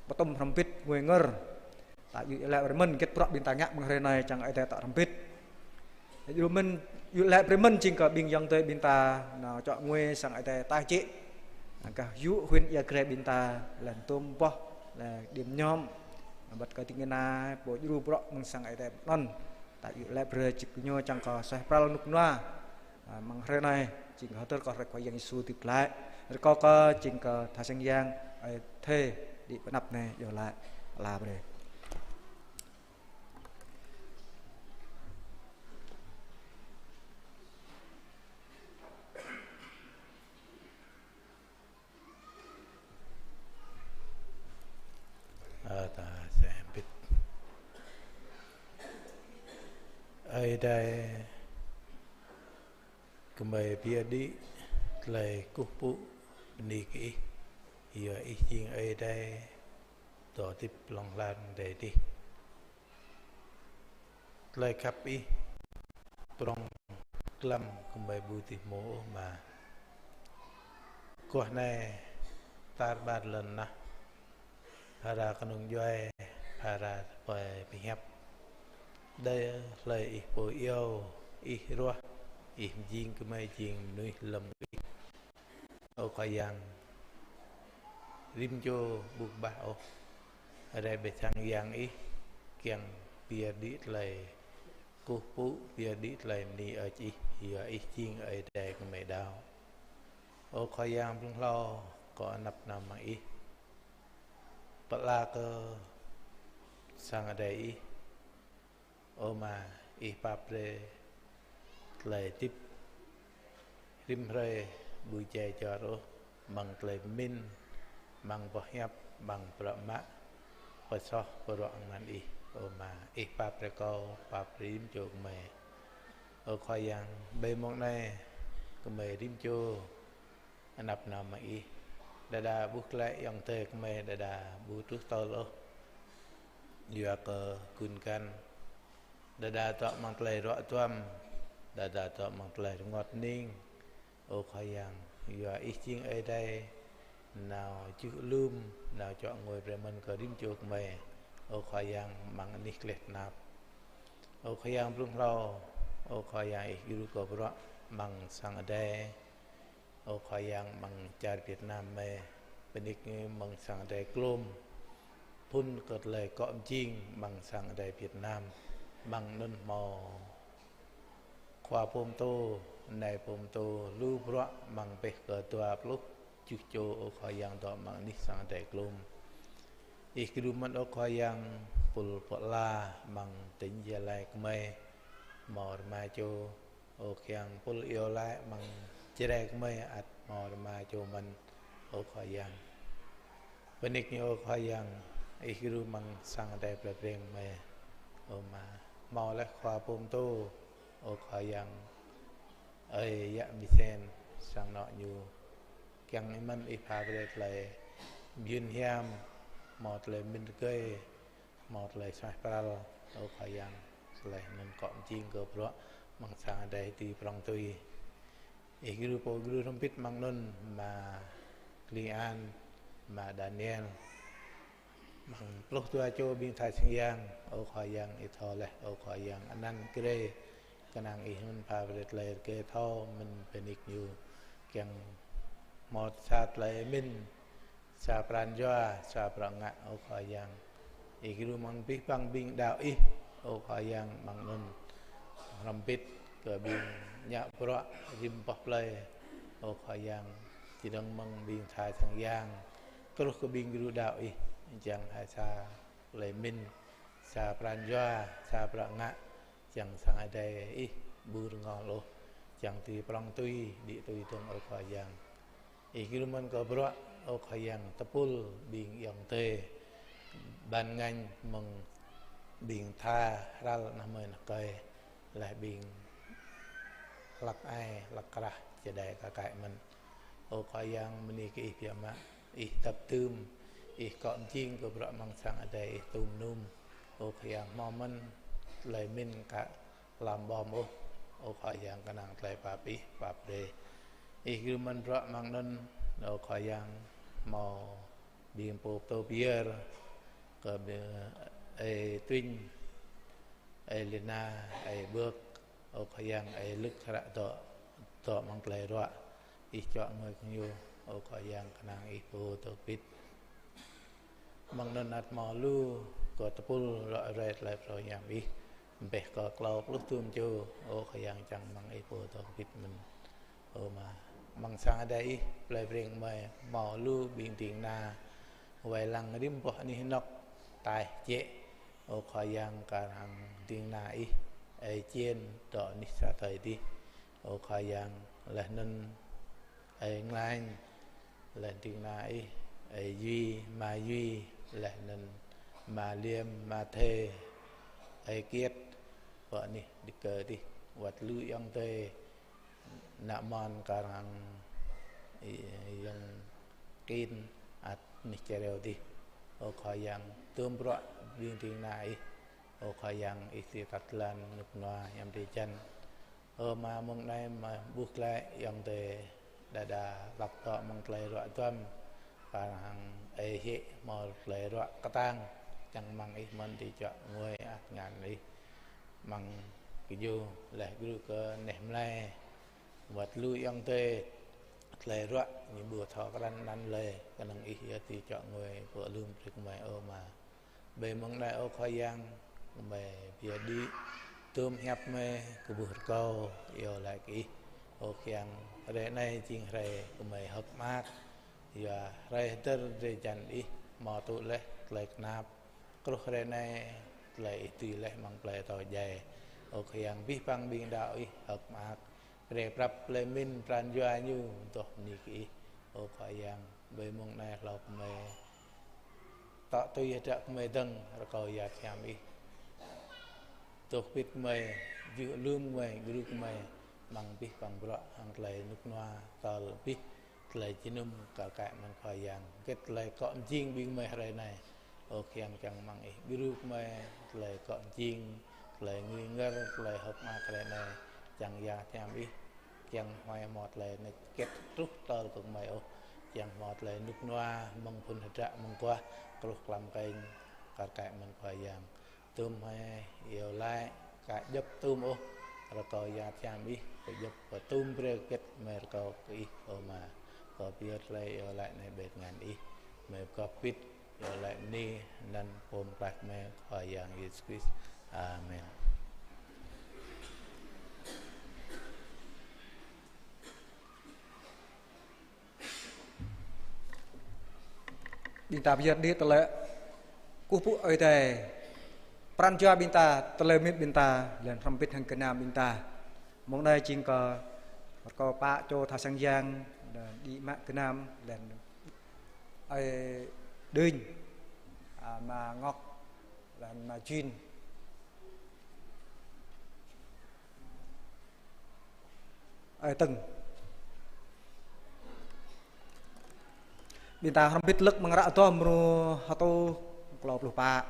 pơtŭm hrŏm hơbĭt ngui ngơr. Ta iâu laĭ brơi mơ̆n hơget bruă ƀing ta ngă mơ̆ng hrơi anai čang Ơi Adai ta hrŏm hơbĭt. Iâu laĭ mơ̆n, iâu laĭ brơi mơ̆n jing kơ ƀing ayŏng adơi ƀing ta nao čŏk ngui sang Ơi Adai ta čĭ. Anŭn kah yŭ huyện Ia Grai ƀing ta, laih dôm boh, laih điểm nhóm, băt kơ ding kơna pô djru bruă mơ̆ng sang Ơi Adai anŭn. Ta iâu laĭ brơi či kơ ñu čang kơ suaih pral rơnŭk rơnua. A, mơ̆ng hrơi anai, jing kơ hơdơr kơ hrơi Khua Yang Yêsu hơdip glaĭ. Rơkâo kơ jing kơ tha sang yang, Ơi Thê đĭ pơ anăp anai iâu laĭ pơala brơi. Ơ, ta sẽ hơbĭt. Ơi Adai, gơmơi pơyơr đĭ tơlơi kơkuh pơpŭ bơni kơ Ih, yua Ih jing Ơi Adai dŏ hơdip hlŏng lar adai adih. Tơlơi khăp Ih prŏng glăm gơmơi ƀu dưi hmâo ôh mơ̆. Mơguah anai tar ƀar lŏn tơnah, phara kơnung djuai, phara tơpơi pơhiăp. Đơi hlơi Ih pô iâu, Ih ruah, Ih mơjing gơmơi jing mơnuih lơ̆m Ih. Ơ Khua Yang, rĭm čô ƀu kơƀah ôh. Rai ƀơi sang Yang Ih, kiăng pơyơr đĭ tơlơi kơkuh pơpŭ, pơyơr đĭ tơlơi bơni hơơč Ih, yua Ih jing Ơi Adai gơmơi đaŏ. Ơ Khua Yang, blung hlâo kâo anăp nao amăng Ih. Pơala kơ sang Ơi Adai Ih. Ơ Ama, Ih pap brơi tơlơi hơdip rĭm hrơi ƀu djai jor ôh, amăng tơlơi pơmĭn, amăng boh hiăp, amăng bruă mă, pơsoh bruă anăn Ih. Ơ Ama, Ih pap brơi kâo, pap brơi rĭm čô gơmơi. Ơ Khua Yang, ƀơi mông anai, gơmơi rĭm čô anăp nao amăng Ih. Đơđa ƀuh glaĭ ayŏng adơi gơmơi đơđa ƀu truh tơl ôh. Yua kơ gun găn. Đơđa dŏ amăng tơlơi ruă duăm. Đơđa dŏ amăng tơlơi rơngot hơning. Ơ Khua Yang, yua Ih jing Ơi Adai nao juh alum, nao čŏk ngui brơi mơ̆n kơ rĭm čô gơmơi. Ơ Khua Yang, amăng anih gleh tơnap. Ơ Khua Yang blung hlâo, Ơ Khua Yang Ih djru kơ bruă amăng sang Ơi Adai. Ơ Khua Yang, amăng čar Việt Nam mơi, bơnik ñu amăng sang Ơi Adai klôm. Phŭn kơ tơlơi akŏ pơjing amăng sang Ơi Adai Việt Nam. Amăng anŭn hmâo khua pôm tô, nai pôm tô, lu bruă amăng pĕh kơ dua pluh tơjuh čô, Ơ Khua Yang, dŏ amăng anih sang Ơi Adai klôm. Ih djru mơ̆n, Ơ Khua Yang, pul pơala amăng tỉnh Gia Lai gơmơi, hmâo rơma čô, Ơ Khua Yang, pul iâu laĭ amăng Jarai gơmơi ăt hmâo rơma čô mơ̆n, Ơ Khua Yang. Bơnik ñu, Ơ Khua Yang, Ih djru amăng sang Ơi Adai plei Breng mơi, Ơ Ama. Hmâo laih khua pôm tô, Ơ Khua Yang, ơi yă Mi Sen, sang anŏ ñu. Kiăng Ih mơ̆n Ih pha brơi tơlơi mơyŭn hiam, hmâo tơlơi mĭn rơgơi, hmâo tơlơi suaih pral, Ơ Khua Yang, tơlơi anŭn akŏ pơjing kơ bruă amăng sang Ơi Adai tui prŏng tui. Ih djru pô djru hrŏm hơbĭt amăng anŭn, Ama Kli An, Ama Daniel, amăng pluh dua čô ƀing tha sang Yang, Ơ Khua Yang, Ih thâo laih, Ơ Khua Yang, anăn grê, kơnang Ih anŭn pha brơi tơlơi rơgơi thâo mĭn bơnik ñu, kiăng hmâo sa tơlơi mĭn, sa pran jua, sa bruă ngă, Ơ Khua Yang. Ih djru amăng abih bang ƀing đaŏ Ih, Ơ Khua Yang, amăng anŭn hrŏm hơbĭt kơ ƀing ngă bruă rĭm boh plơi. Ơ Khua Yang, čơdơ̆ng mơ̆ng ƀing tha sang yang, truh kơ ƀing gru đaŏ Ih, čang hai sa tơlơi mĭn, sa pran jua, sa bruă ngă, čang sang Adai Ih ƀu rơngol ôh, čang tui prŏng tui, đĭ tui dơ̆ng, ơ Khua Yang. Ih gru mơ̆n kơ bruă, ơ Khua Yang, tơpul ƀing ayŏng adơi, ban ngành mơ̆ng ƀing tha hrăl ană mơi ană kơi, laih ƀing hlăk ai, hlăk krah čơđai kơ kăi mơ̆n. Ơ Khua Yang, bơni kơ Ih biă mă, Ih dăp dưm, Ih kŏ mơjing kơ bruă amăng sang Adai Ih tŭm num. Ơ Khua Yang, hmâo mơ̆n tơlơi mĭn ka hlăm ƀom ôh, ơ Khua Yang, kơnang tơlơi pap Ih, pap brơi. Ih gru mơ̆n bruă amăng anŭn, ơ Khua Yang, hmâo ƀing pô pơtô pơyơr, kơ ƀing ơi Tuin, ơi Lina, ơi Bơk, ơ Khua Yang, ơi Lưk hră dŏ, dŏ amăng tơlơi ruă, Ih čuă ngui kơ ñu, ơ Khua Yang, kơnang Ih pô dŏ pĭt. Amăng anŭn ăt hmâo lu kơ tơpul ră ruai tơlơi phrâo hiam Ih, ƀĕ kơ klâo pluh tơm čô, ơ Khua Yang, čang mơ̆ng Ih pô dŏ pĭt mơ̆n. Ơ Ama, amăng sang Adai Ih, plei Breng gơmơi, hmâo lu ƀing ding kơna wai lăng rĭm boh anih anŏk, taih jĕ, ơ Khua Yang, kar hăng ding kơna Ih, ơi Jên, dŏ anih sa tơi adih, ơ Khua Yang, laih anŭn ơi Nglañ, laih ding kơna Ih, ơi Yuy, ama Yuy, laih anŭn ama Liêm, ama Thê, ơi Kiet, pơ anih Đêga adih, wăt lu ayŏng adơi, ană mơnuih kar hăng ayŏng Kin, ăt anih Čơreo adih. Ơ Khua Yang, tŭm bruă ƀing ding kơna Ih, ơ Khua Yang, Ih dưi tăt lăn rơnŭk rơnua hiam drơi jăn. Ơ Ama, mơ̆ng anai mơ̆ ƀuh glaĭ ayŏng adơi đơđa hlăk dŏ amăng tơlơi ruă duăm, kar hăng ơi Hĕ hmâo tơlơi ruă kơtang, čang mơ̆ng Ih mơ̆n dưi čuă ngui ăt ngăn Ih amăng kơyâo, laih gru kơ neh mlai, wăt lu ayŏng adơi, tơlơi ruă ñu ƀu thâo krăn anăn lơi, kơnơ̆ng Ih yơh dưi čuă ngui pơ lŏm prĭk gơmơi, ơ Ama. Ƀơi mơ̆ng anai, ơ Khua Yang, gơmơi pơyơr đĭ tơm hiăp gơmơi kơƀuh rơkâo iâu laĭ kơ Ih. Ơ Khua Yang, hrơi anai jing hrơi gơmơi hơ̆k mơak, yua hrơi hơdơr drơi jăn Ih hmâo tŭ laih tơlơi kơnap. Truh hrơi anai, tơlơi Ih dưi laih amăng plei atâo djai. Ơ Khua Yang, abih bang ƀing đaŏ Ih hơ̆k mơak, brơi prăp tơlơi mĭn pran jua ñu dŏ bơni kơ Ih. Ơ Khua Yang, ƀơi mơ̆ng anai hlâo gơmơi dŏ tui hơdră gơmơi dơ̆ng, rơkâo yua hiam Ih dŏ pĭt gơmơi, djru lŏm gơmơi, gru gơmơi, amăng abih bang bruă hăng tơlơi rơnŭk rơnua, tơl abih tơlơi jơnum kar kaĭ mơ̆n Khua Yang. Hơget tơlơi kŏ mơjing ƀing gơmơi hrơi anai, ơ Khua Yang, čang mơ̆ng Ih gru gơmơi, tơlơi kŏ mơjing, tơlơi ngui ngơr, tơlơi hơ̆k mơak hrơi anai, čang yua hiam Ih, kiăng hmâo mơ̆ tơlơi anai hơget truh tơl kơ gơmơi ôh, kiăng hmâo tơlơi rơnŭk rơnua mơ̆ng phŭn hơdră mơguah, truh klăm kơnh kar kaĭ mơ̆n Khua Yang. Tơm hmâo iâu laĭ, ka djŏp tơm ôh, rơkâo yua hiam Ih, kơ djŏp kơ tơm brơi hơget gơmơi rơkâo kơ Ih, ơ Ama. Kâo pơyơr tơlơi iâu laĭ anai ƀơi tơngan Ih, gơmơi pơgop pĭt, iâu laĭ bơni anăn Pô Pơklaih gơmơi Khua Yang Yêsu Krist. Amen. Ƀing ta pơyơr đĭ tơlơi kơkuh pơpŭ Ơi Adai, pran jua ƀing ta, tơlơi mĭn ƀing ta, laih anŭn hrŏm hơbĭt hăng gơnam ƀing ta. Mơ̆ng anai jing kơ rơkâo pă čô tha sang yang, laih anŭn đĭ mă gơnam, laih anŭn ơi Đưnh, a, ama Ngŏk, laih anŭn ama Jin. Ơi Tưng. Ƀing ta hrŏm hơbĭt lơ̆k amăng hră Adoh mrô hơtô, klâo pluh pă.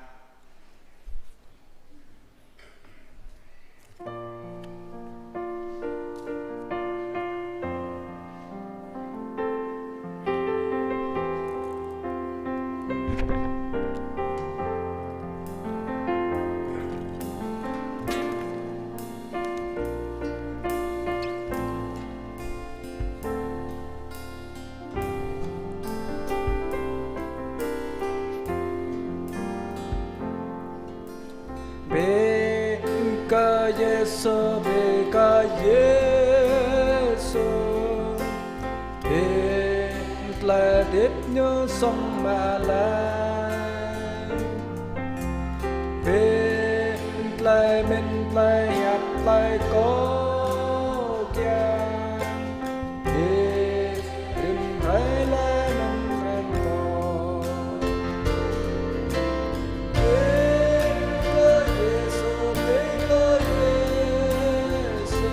Bĕ kơ Yêsu, bĕ kơ Yêsu. Hơdip ñu song mă lăi. Bĕ tơlơi mĭn, tơlơi hiăp, tơlơi kơkuh kiăng. Bĕ rĭm hrơi lĕ anŭn rĭm pô. Bĕ kơ Yêsu, bĕ kơ Yêsu.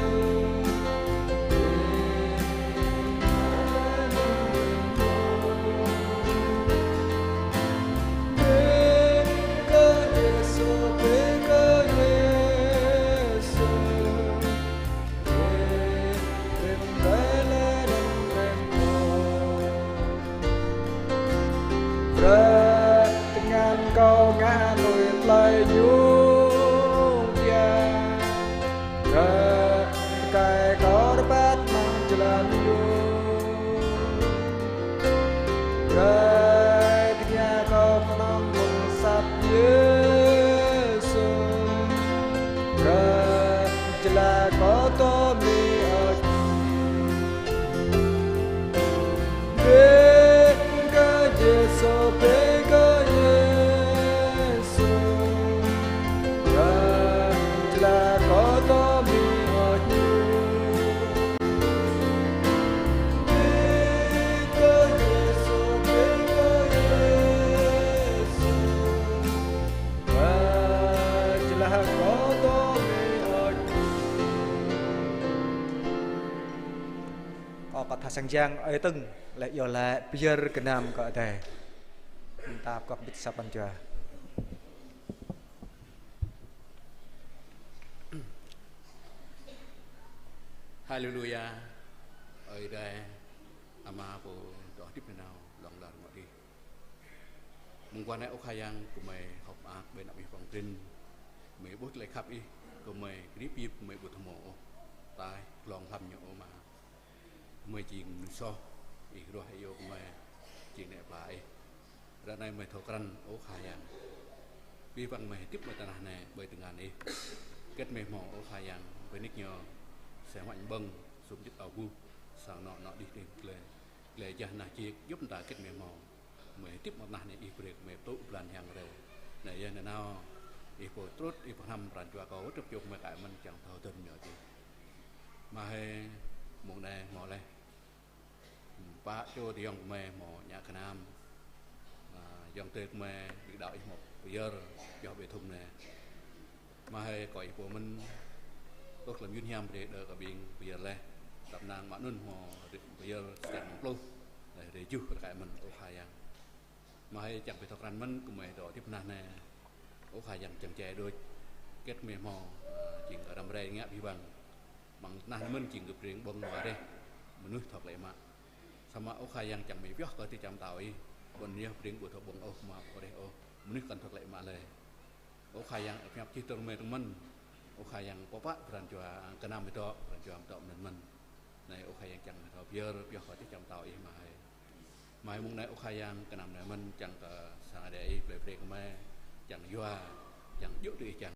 Brơi tơngan kâo ngă tui tơlơi Ñu kiăng. Brơi rơkơi kâo rơbat amăng jơlan Ñu. Brơi tơngan kâo kơnơ̆ng mơ̆ng asăp Yêsu. Brơi jơlan kâo tơm Ih ơi. Bĕ kơ Yêsu, bĕ kơ Yêsu. Brơi jơlan kâo tơm Ih ơi. Bĕ kơ Yêsu, bĕ kơ Yêsu. Brơi jơlan kâo tơm Ih ơi. Kâo kơ tha sang yang ơi tưng, lĕ yua lĕ pơyơr gơnam kơ Adai. Mơta pơkŏk bit sa păn jua. Haleluya. Ơi Adai, Ama pô dŏ hơdip nanao, lŏng lar ngŏ adih. Mơguah anai ơ Khua Yang, gơmơi hơ̆k mơak ƀơi anăp Ih pơ̆ng prin. Gơmơi ƀuh tơlơi khăp Ih, gơmơi krip yip, gơmơi ƀu thâo hmâo ôh. Tơl glông hlăm ñu ơ Ama. Gơmơi jing mơnuih soh, Ih ruah Ih iâu gơmơi, jing ană plă Ih. Ră anai gơmơi thâo krăn ơ Khua Yang. Abih bang gơmơi hơdip amăng tơnah anai ƀơi tơngan Ih. Hơget gơmơi hmâo ơ Khua Yang, gơmơi nik ñu, aseh mă ƀơ̆ng, sum jit ao buh, sang anŏ anŏ adih dêh tơlơi. Tơlơi jah nah jĕ djŏp mơta hơget gơmơi hmâo. Gơmơi hơdip amăng tơnah anai Ih brơi gơmơi tŭ blan hiam rai. Anai yơh nanao, Ih pô trŭt, Ih pơhrăm pran jua kâo, wơ̆t hơdrô̆ čô gơmơi kar hăng mơ̆n čang thâo dơ̆n ñu dih. Mơ̆ hơi mông anai hmâo laih. Pă čô adơi ayŏng gơmơi hmâo ngă gơnam. Ayŏng adơi gơmơi ƀing đaŏ Ih hmâo pơyơr, pioh ƀơi thŭng anai. Mơ̆ hơi kâo Ih pô mơ̆n, ôh lăm yun hiam brơi đơ kơ ƀing pơyơr laih. Tăp năng mă anŭn hmâo pơyơr sa črăn pluh, laih rai juh rơkơi mơ̆n ơ Khua Yang. Mơ̆ hơi čang ƀing thâo krăn mơ̆n gơmơi dŏ hơdip tơnah anai. Ơ Khua Yang čang čai đôč. Hơget gơmơi hmâo, jing kơ răm rai ngă abih bang. Amăng tơnah anai mơ̆n jing kơ pring ƀơ̆ng wa reh. Mơnuih thâo klĕ mă. Samơ̆ ơ Khua Yang čang gơmơi pioh kơ tơlơi čăm tao Ih. Ƀôn yơh pring ƀu thâo ƀơ̆ng ôh mă wa reh ôh. Mơnuih kăn thâo klĕ mă lơi. Ơ Khua Yang, pơhiăp čih tơl gơmơi tơ̆ng mơ̆n. Ơ Khua Yang pơpă pran jua gơnam gơmơi dŏ, pran jua gơmơi dŏ mơ̆n mơ̆n. Anai ơ Khua Yang čang gơmơi thâo pơyơr, pioh kơ tơlơi čăm tao Ih mơ̆ hơi. Mơ̆ hơi mông anai ơ Khua Yang gơnam anai mơ̆n čang kơ sang Adai Ih blơi brơi kơ gơmơi, čang yua, čang djơ̆ tui Ih čang.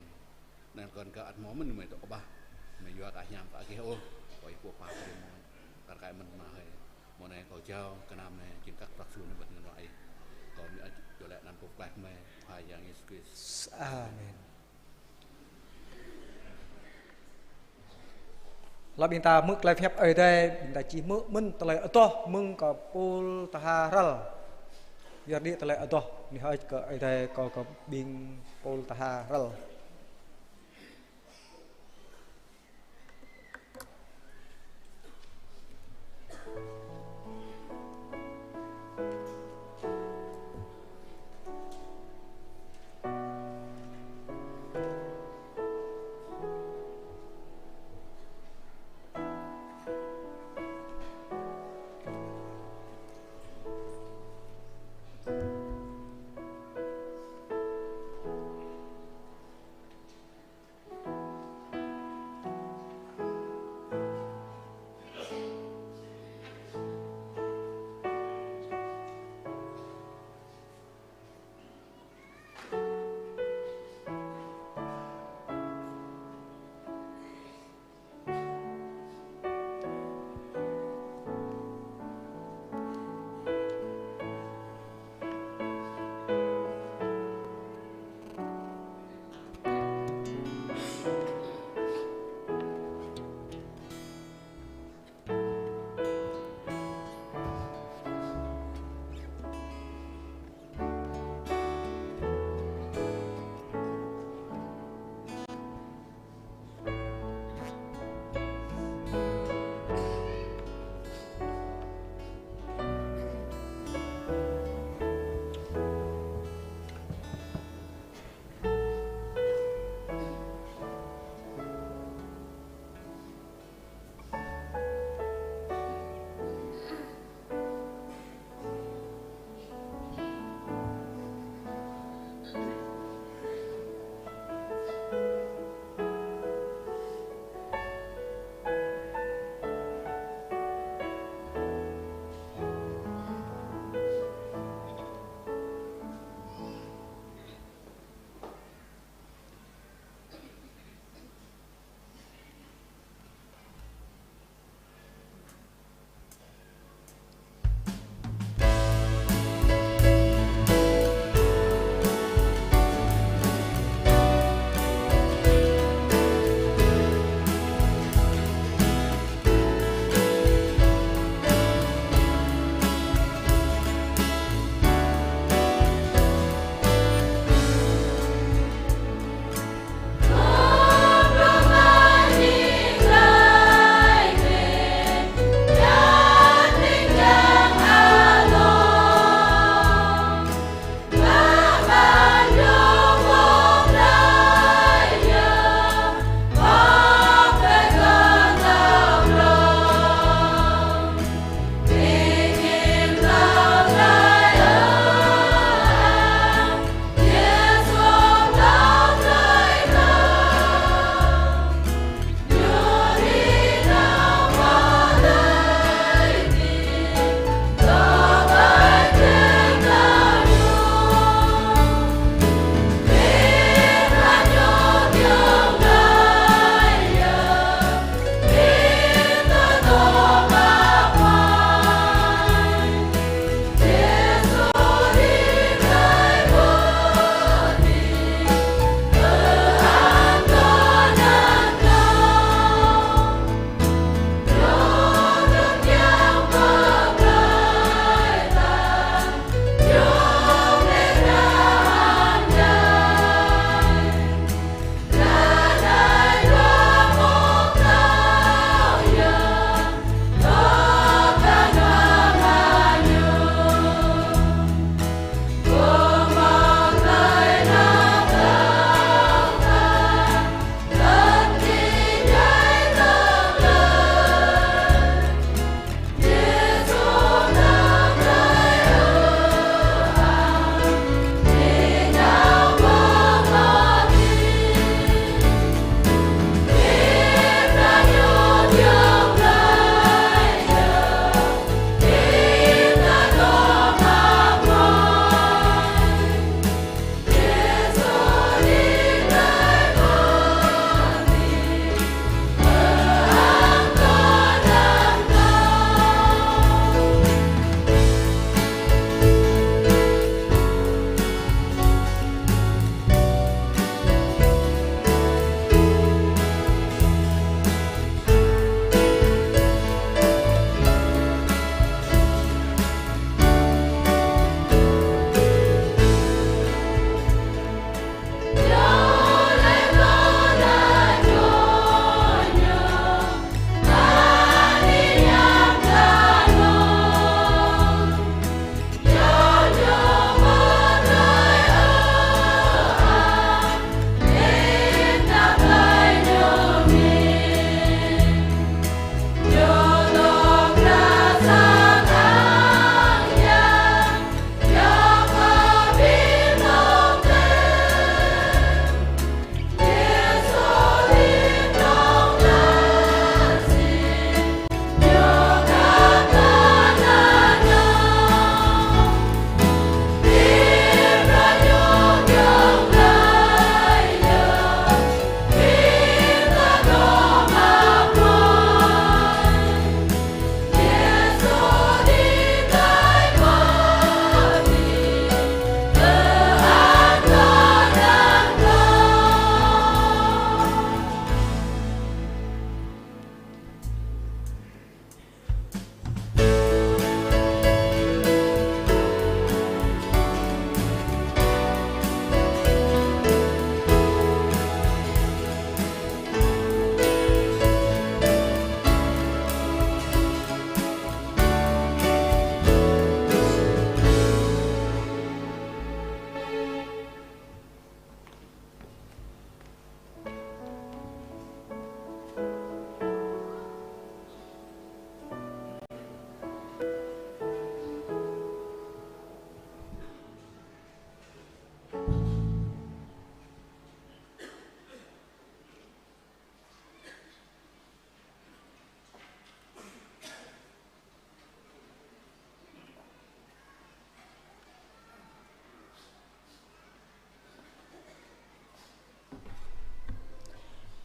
Anai kơ gơ̆n kơ ăt hmâo mơ̆n gơmơi dŏ kơƀah, gơmơi yua kơ hiam kơ gih ôh, kơ Ih pô pap brơi mơ̆n, kar kaĭ mơ̆n mơ̆ hơi. Mông anai kâo jao gơnam anai jing kăk prăk sun ƀơi tơngan wa Ih. Kâo mơak djơ̆ lĕ anăn pô pơklaih gơmơi, Khua Yang Yêsu Krist. Amen. Lăp ƀing ta hmư̆ tơlơi pơhiăp Ơi Adai, ƀing ta čih hmư̆ mơ̆n tơlơi adoh mơ̆ng kơ Pôl tơha Rơl. Yua dah tơlơi adoh anai hơơč kơ Ơi Adai kơ kơ ƀing Pôl tơha Rơl.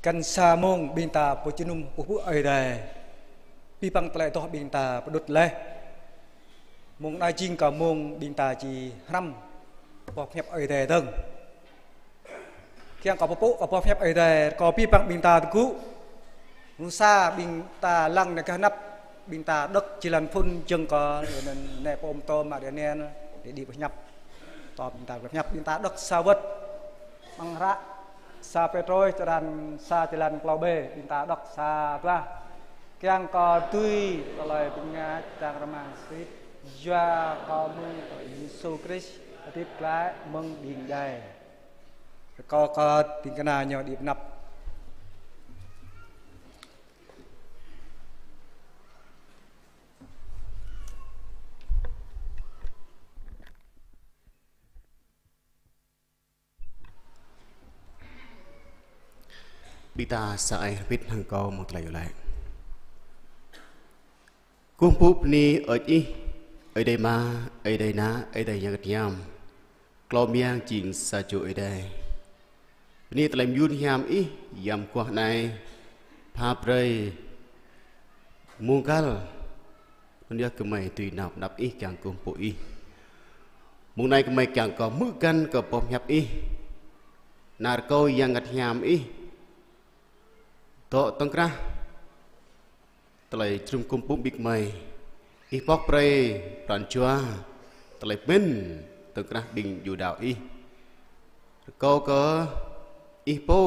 Găn sa mông ƀing ta pơjơnum pơpŭ Ơi Adai. Abih bang tơlơi adoh ƀing ta pơđŭt laih. Mông anai jing kơ mông ƀing ta či hrăm boh pơhiăp Ơi Adai dơ̆ng. Kiăng kơ pơpŭ kơ boh pơhiăp Ơi Adai, kơ abih bang ƀing ta tơgŭ. Mơnuih sa ƀing ta lăng nao gah anăp, ƀing ta đŏk jơlan phŭn jơ̆ng kơ anai pô mơtô mă đe anai, đe đĭ pơhiăp. Tơl ƀing ta pơhiăp, ƀing ta đŏk sa wơ̆t. Amăng hră sa Pêtrôs črăn sa, jơlan klâo bê, ƀing ta đŏk sa dua. Kiăng kơ dưi tơlơi bơngač čang rơmang sĭt, yua kơ mơ̆ng Yêsu Krist hơdip glaĭ mơ̆ng ƀing djai. Rơkâo kơ ƀing kơna ñu đĭ pơanăp. Ƀing ta sa ai hơbĭt hăng kâo mơ̆ng tơlơi iâu laĭ. Kơkuh pơpŭ bơni hơơč Ih, Ơi Adai Ama, Ơi Adai Ană, Ơi Adai Yang Bơngăt Hiam. Klâo mơyang jing sa čô Ơi Adai. Bơni tơlơi mơyun hiam Ih, yam mơguah anai, pha brơi mông găl. Anŭn yơh gơmơi dưi nao pơ anăp Ih kiăng kơkuh pơpŭ Ih. Mông anai gơmơi kiăng kơ hmư̆ găn kơ boh pơhiăp Ih. Nao rơkâo Yang Bơngăt Hiam Ih dŏ tŏng krah tơlơi jơnum kơkuh pơpŭ ƀing gơmơi. Ih pŏk brơi pran jua tơlơi pơmĭn tŏng krah ƀing djuai đaŏ Ih. Rơkâo kơ Ih pô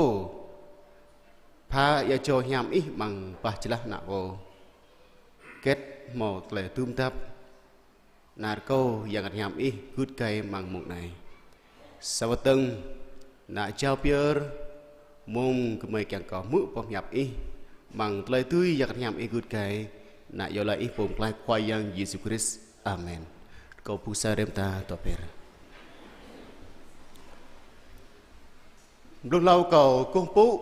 pha ia jâo hiam Ih amăng bah jơlah ană pô. Hơget hmâo tơlơi tŭm dăp, nao rơkâo Yang Bơngăt Hiam Ih gưt gai amăng mông anai. Sa wơ̆t dơ̆ng, nao jao pơyơr mông gơmơi kiăng kơ hmư̆ boh pơhiăp Ih, amăng tơlơi dưi Yang Bơngăt Hiam Ih gưt gai, nao iâu laĭ Ih pô pơklaih Khua Yang Yêsu Krist. Amen. Rơkâo ƀu sa rem ta tŏ pơyơr. Blung hlâo kâo kơkuh pơpŭ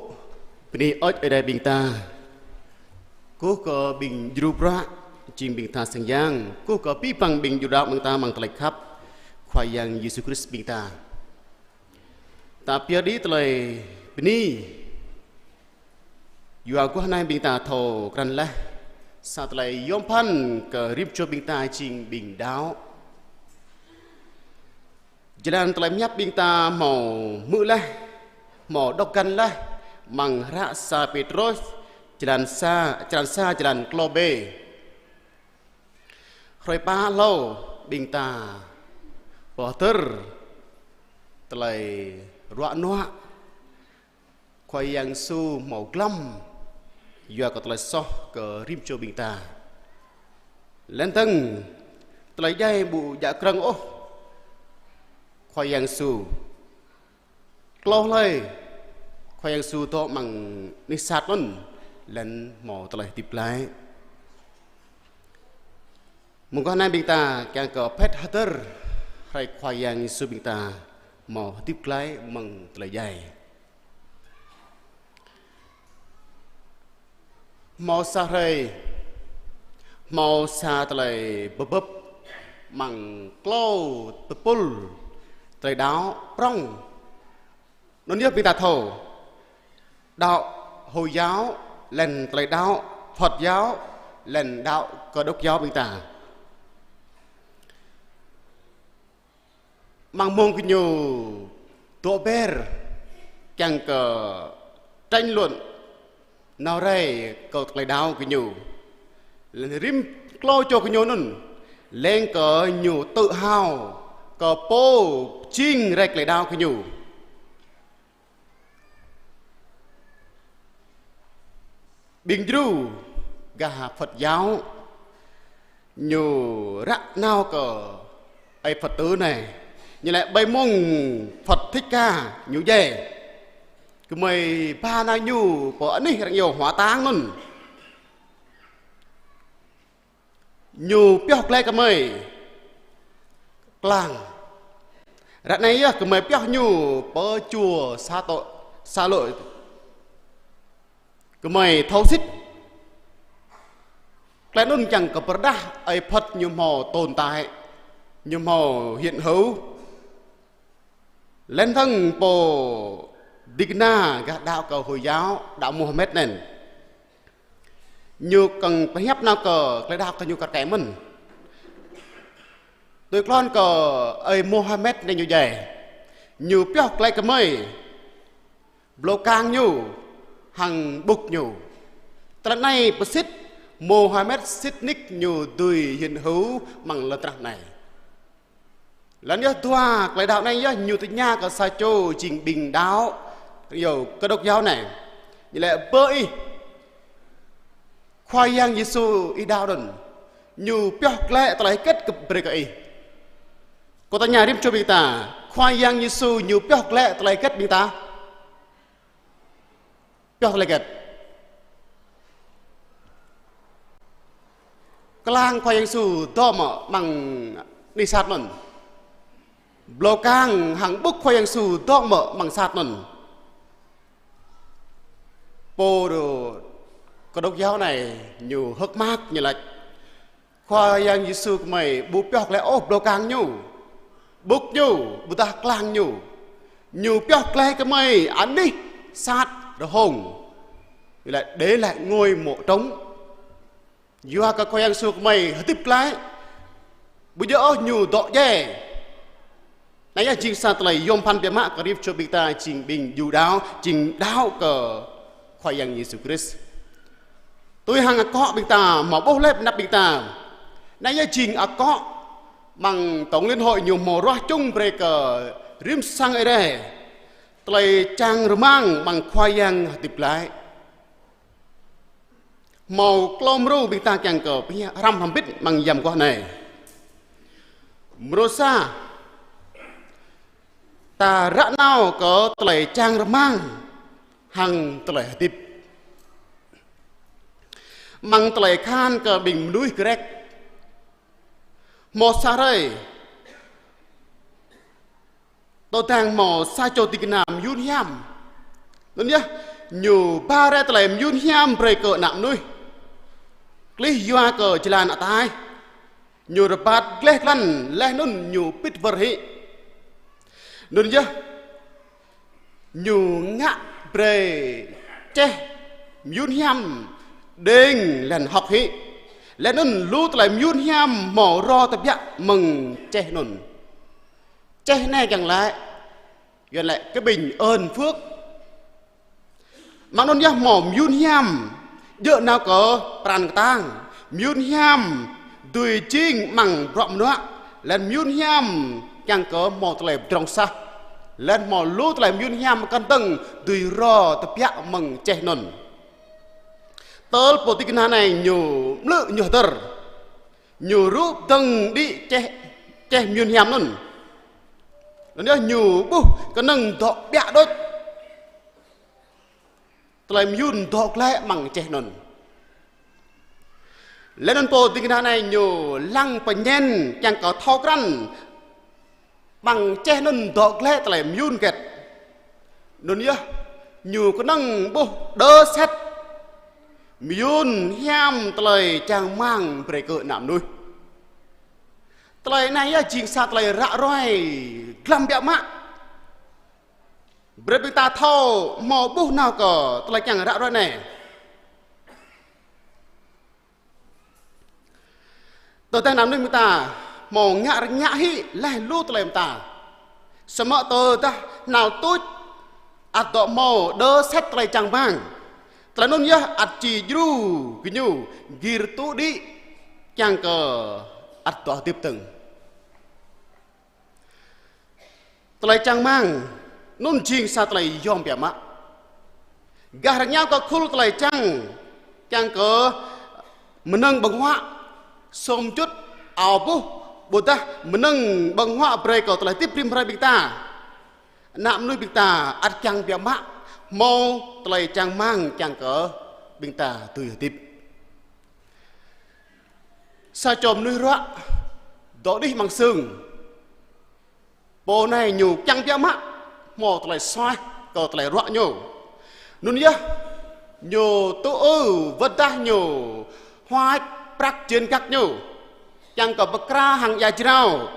bơni hơơč Ơi Adai ƀing ta. Kơkuh kơ ƀing djru bruă, jing ƀing tha sang yang. Kơkuh kơ abih bang ƀing djuai đaŏ ƀing ta amăng tơlơi khăp Khua Yang Yêsu Krist ƀing ta. Ta pơyơr đĭ tơlơi bơni. Yua kơ anai ƀing ta thâo krăn laih sa tơlơi yôm phăn kơ rĭm čô ƀing ta jing ƀing đaŏ. Jơlan tơlơi pơhiăp ƀing ta hmâo hmư̆ laih, hmâo đŏk găn laih, amăng hră sa Pêtrôs, jơlan sa, črăn sa, jơlan klâo bê. Hrơi pă hlâo ƀing ta pơhơdơr tơlơi ruă nuă Khua Yang Yêsu hmâo glăm yua kơ tơlơi soh kơ rĭm čô ƀing ta. Laih dơ̆ng tơlơi djai ƀu djă krơ̆ng ôh Khua Yang Yêsu. Klâo hlơi Khua Yang Yêsu dŏ amăng anih sat anŭn, laih hmâo tơlơi hơdip glaĭ. Mơguah anai ƀing ta kiăng kơ phet hơdơr hrơi Khua Yang Yêsu ƀing ta hmâo hơdip glaĭ mơ̆ng tơlơi djai. Hmâo sa hrơi, hmâo sa tơlơi pơbưp amăng klâo tơpul tơlơi đaŏ prŏng. Anŭn yơh ƀing ta thâo. Đaŏ Hồi giáo, laih tơlơi đaŏ Phật giáo, laih đaŏ Cơ Đốc giáo ƀing ta. Amăng mông gơñu dŏ ber, kiăng kơ tranh luận, nao rai kơ tơlơi đaŏ gơñu. Laih rĭm klâo čô gơñu anŭn, leng kơ ñu tự hào kơ pô jing rai tơlơi đaŏ gơñu. Ƀing djru gah Phật giáo, ñu ră nao kơ ơi Phật tử anai, ñu laĭ ƀơi mông Phật Thích Ca ñu djai. Gơmơi ba nao ñu pơ anih arăng iâu hỏa táng anŭn. Ñu pioh glaĭ gơmơi klang. Ră anai yơh gơmơi pioh ñu pơ chùa Sa Tô, Sa Lôi. Gơmơi thâo sĭt. Glaĭ anŭn kiăng kơ pơrơđah ơi Phật ñu hmâo tồn tại, ñu hmâo hiện hữu. Laih dơ̆ng pô Ding kơna gah đaŏ kơ Hồi giáo, đaŏ Muhammad anŭn. Ñu kơ̆ng pơhiăp nao kơ tơlơi đaŏ kơ ñu kar kaĭ mơ̆n. Tui klon kơ ơi Muhammad anai ñu djai. Ñu pioh glaĭ kơmơi blâo kang ñu hăng ƀŭk ñu. Tơlơi anai pơsĭt Muhammad sĭt nik ñu dưi hiện hữu amăng lŏn tơnah anai. Lŏn yơh dua tơlơi đaŏ anai yơh ñu tơña kơ sa čô jing ƀing đaŏ, yua kơ độc giáo anai. Ñu laĭ: Bơ ih, Khua Yang Yêsu ih đaŏ anŭn, ñu pioh glaĭ tơlơi hơget kơ brơi kơ ih? Kâo tơña rĭm čô ƀing ta, Khua Yang Yêsu ñu pioh glaĭ tơlơi hơget ƀing ta? Pioh tơlơi hơget? Klang Khua Yang Yêsu dŏ mơ̆ amăng anih sat anŭn? Blâo kang hăng ƀŭk Khua Yang Yêsu dŏ mơ̆ amăng sat anŭn? Pô đaŏ kơ độc giáo anai ñu hơ̆k mơak ñu laĭ: Khua Yang Yêsu gơmơi ƀu pioh glaĭ ôh blâo kang ñu, ƀŭk ñu, ƀôdah klang ñu. Ñu pioh glaĭ kơmơi anih sat rơhông. Ñu laĭ: Để lại ngôi mộ trống. Yua kơ Khua Yang Yêsu gơmơi hơdip glaĭ, ƀu djơ̆ ôh ñu dŏ djai. Anai yơh jing sa tơlơi yôm phăn biă mă kơ rĭm čô ƀing ta jing ƀing Yuđa, jing đaŏ kơ Khua Yang Yêsu Krist. Tui hăng akŏ ƀing ta, hmâo ƀuh lĕ pơ anăp ƀing ta. Anai yơh jing akŏ amăng Tổng Liên Hội ñu hmâo ruah čung brơi kơ rĭm sang Ơi Adai tơlơi čang rơmang amăng Khua Yang hơdip glaĭ. Hmâo klâo mrô ƀing ta kiăng kơ pơhiăp hrăm hrŏm hơbĭt amăng yăm guah anai. Mrô sa, ta ră nao kơ tơlơi čang rơmang hăng tơlơi hơdip. Amăng tơlơi khan kơ ƀing mơnuih Grĕk, hmâo sa hrơi, tơdang hmâo sa čô ding kơna mơyun hiam. Anŭn yơh, ñu ba rai tơlơi mơyun hiam brơi kơ ană mơnuih. Klih yua kơ jơlan ataih. Ñu rơbat gleh glăn, laih anŭn ñu pĭt wơr hĭ. Anŭn yơh, ñu ngă brơi čeh mơyun hiam đêng laih anŭn hŏk hĭ. Laih anŭn lu tơlơi mơyun hiam hmâo rô tơbiă mơ̆ng čeh anŭn. Čeh anai kiăng laĭ, Yuan laĭ cái bình ơn phước. Mơ̆ng anŭn yơh hmâo mơyun hiam, djơ̆ nao kơ pran kơtang. Mơyun hiam dưi jing amăng bruă mơnuă. Laih anŭn mơyun hiam kiăng kơ hmâo tơlơi pơdrŏng sah. Laih anŭn hmâo lu tơlơi mơyun hiam kơnơ̆ng dưi rô tơbiă mơ̆ng čeh anŭn. Tơl pô ding kơna anai ñu mlư̆ ñu hơdơr. Ñu rŭ pơdơ̆ng đĭ čeh, čeh mơyun hiam anŭn. Anŭn yơh ñu ƀuh kơnơ̆ng dŏ ƀiă đôč. Tơlơi mơyun dŏ glaĭ amăng čeh anŭn. Laih anŭn pô ding kơna anai ñu lăng pơñen kiăng kơ thâo krăn amăng čeh anŭn dŏ glaĭ tơlơi mơyun hơget. Anŭn yơh ñu kơnơ̆ng ƀuh đơ sĕt mơyun hiam tơlơi čang rơmang brơi kơ ană mơnuih. Tơlơi anai yơh jing sa tơlơi ră ruai glăm biă mă. Brơi ƀing ta thâo hmâo ƀuh nao kơ tơlơi kiăng ră ruai anai. Tơdang ană mơnuih ƀing ta hmâo ngă rơngiă hĭ laih lu tơlơi ƀing ta. Samơ̆ tơdah hnal tuč ăt dŏ hmâo đơ sĕt tơlơi čang rơmang. Tơlơi anŭn yơh ăt či djru gơñu gir tŭ đĭ kiăng kơ ăt dŏ hơdip dơ̆ng. Tơlơi čang rơmang anŭn jing sa tơlơi yôm biă mă. Gah rơngiao kơ khul tơlơi čang, čang kơ mơnơ̆ng ƀơ̆ng huă, sum jŭt, ao buh, ƀôdah mơnơ̆ng ƀơ̆ng huă brơi kơ tơlơi hơdip rĭm hrơi ƀing ta. Ană mơnuih ƀing ta ăt kiăng biă mă hmâo tơlơi čang rơmang kiăng kơ ƀing ta dưi hơdip. Sa čô mơnuih ruă dŏ đih amăng sưng. Pô anai ñu kiăng biă mă hmâo tơlơi suaih kơ tơlơi ruă ñu. Anŭn yơh ñu tŭ ư wơ̆t dah ñu huač prăk jên găk ñu, kiăng kơ pơkra hăng ia jrao.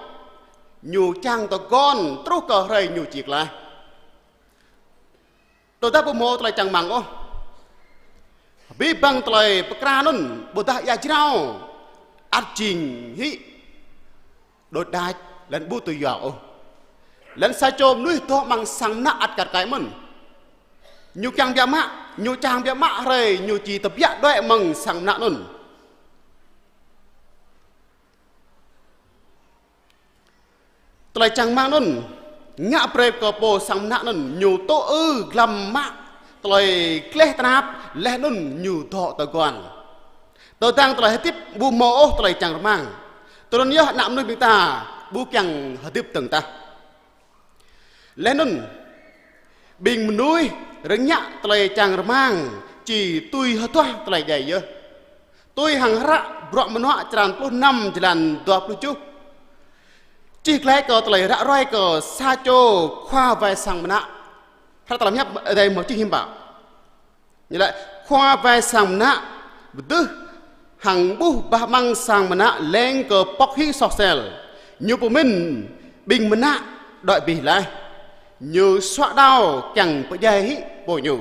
Ñu čang tơguan truh kơ hrơi ñu či klaih. Tơdah ƀu hmâo tơlơi čang rơmang ôh, abih bang tơlơi pơkra anŭn ƀôdah ia jrao ăt jing hĭ đôč đač laih anŭn ƀu tui yua ôh. Laih anŭn sa čô mơnuih dŏ amăng sang mơnă ăt kar kaĭ mơ̆n. Ñu kiăng biă mă, ñu čang biă mă hrơi ñu či tơbiă đuaĭ amăng sang mơnă anŭn. Tơlơi čang rơmang anŭn ngă brơi kơ pô sang mơnă anŭn ñu tŭ ư glăm mă tơlơi gleh tơnap laih anŭn ñu dŏ tơguan. Tơdang tơlơi hơdip ƀu hmâo ôh tơlơi čang rơmang, tui anŭn yơh ană mơnuih ƀing ta ƀu kiăng hơdip dơ̆ng tah. Laih anŭn ƀing mơnuih rơngiă tơlơi čang rơmang či tui hơduah tơlơi djai yơh. Tui hăng hră Bruă Mơnuă črăn pluh năm jơlan dua pluh tơjuh, čih glaĭ kơ tơlơi ră ruai kơ sa čô khua wai sang mơnă. Hră tơlơi pơhiăp Ơi Adai hmâo čih hiư̆m pă. Ñu laĭ: Khua wai sang mơnă pơdưh hăng ƀuh bah amăng sang mơnă leng kơ pŏk hĭ soh sel. Ñu pơmĭn ƀing mơnă đuaĭ abih laih, ñu suă đao kiăng pơdjai hĭ pô ñu.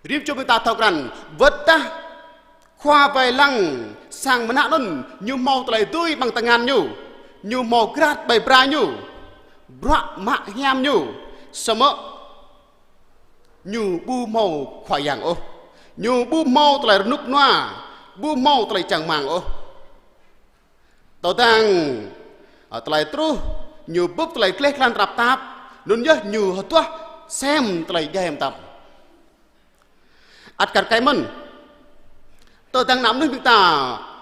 Rĭm čô ƀing ta thâo krăn, wơ̆t tah khua wai lăng sang mơnă anŭn ñu hmâo tơlơi dưi amăng tơngan ñu, ñu hmâo grat ƀơi bra ñu, bruă mă hiam ñu, samơ̆ ñu ƀu hmâo Khua Yang ôh. Ñu ƀu hmâo tơlơi rơnŭk rơnua, ƀu hmâo tơlơi čang rơmang ôh. Tơdang, ơ, tơlơi truh, ñu bưp tơlơi gleh glan tơnap tap, anŭn yơh ñu hơduah sem tơlơi djai mơtam. Ăt kar kaĭ mơ̆n, tơdang ană mơnuih ƀing ta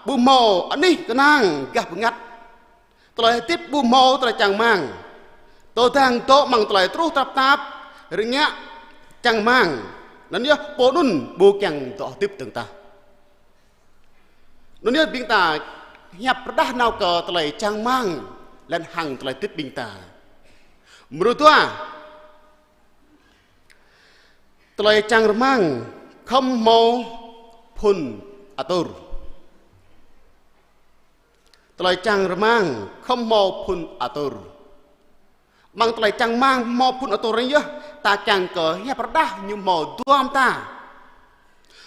ƀu hmâo anih kơnang gah bơngăt, tơlơi hơdip ƀu hmâo tơlơi čang rơmang, tơdang dŏ amăng tơlơi truh tơnap tap, rơngiă, čang rơmang, anŭn yơh pô anŭn ƀu kiăng dŏ hơdip dơ̆ng tah. Anŭn yơh ƀing ta hiăp pơrơđah nao kơ tơlơi čang rơmang laih anŭn hăng tơlơi hơdip ƀing ta. Mrô dua, tơlơi čang rơmang khŏm hmâo phŭn atur. Tơlơi čang rơmang khŏm hmâo phŭn atur. Amăng tơlơi čang rơmang hmâo phŭn atur anai yơh, ta kiăng kơ hiăp pơrơđah ñu hmâo dua mơta.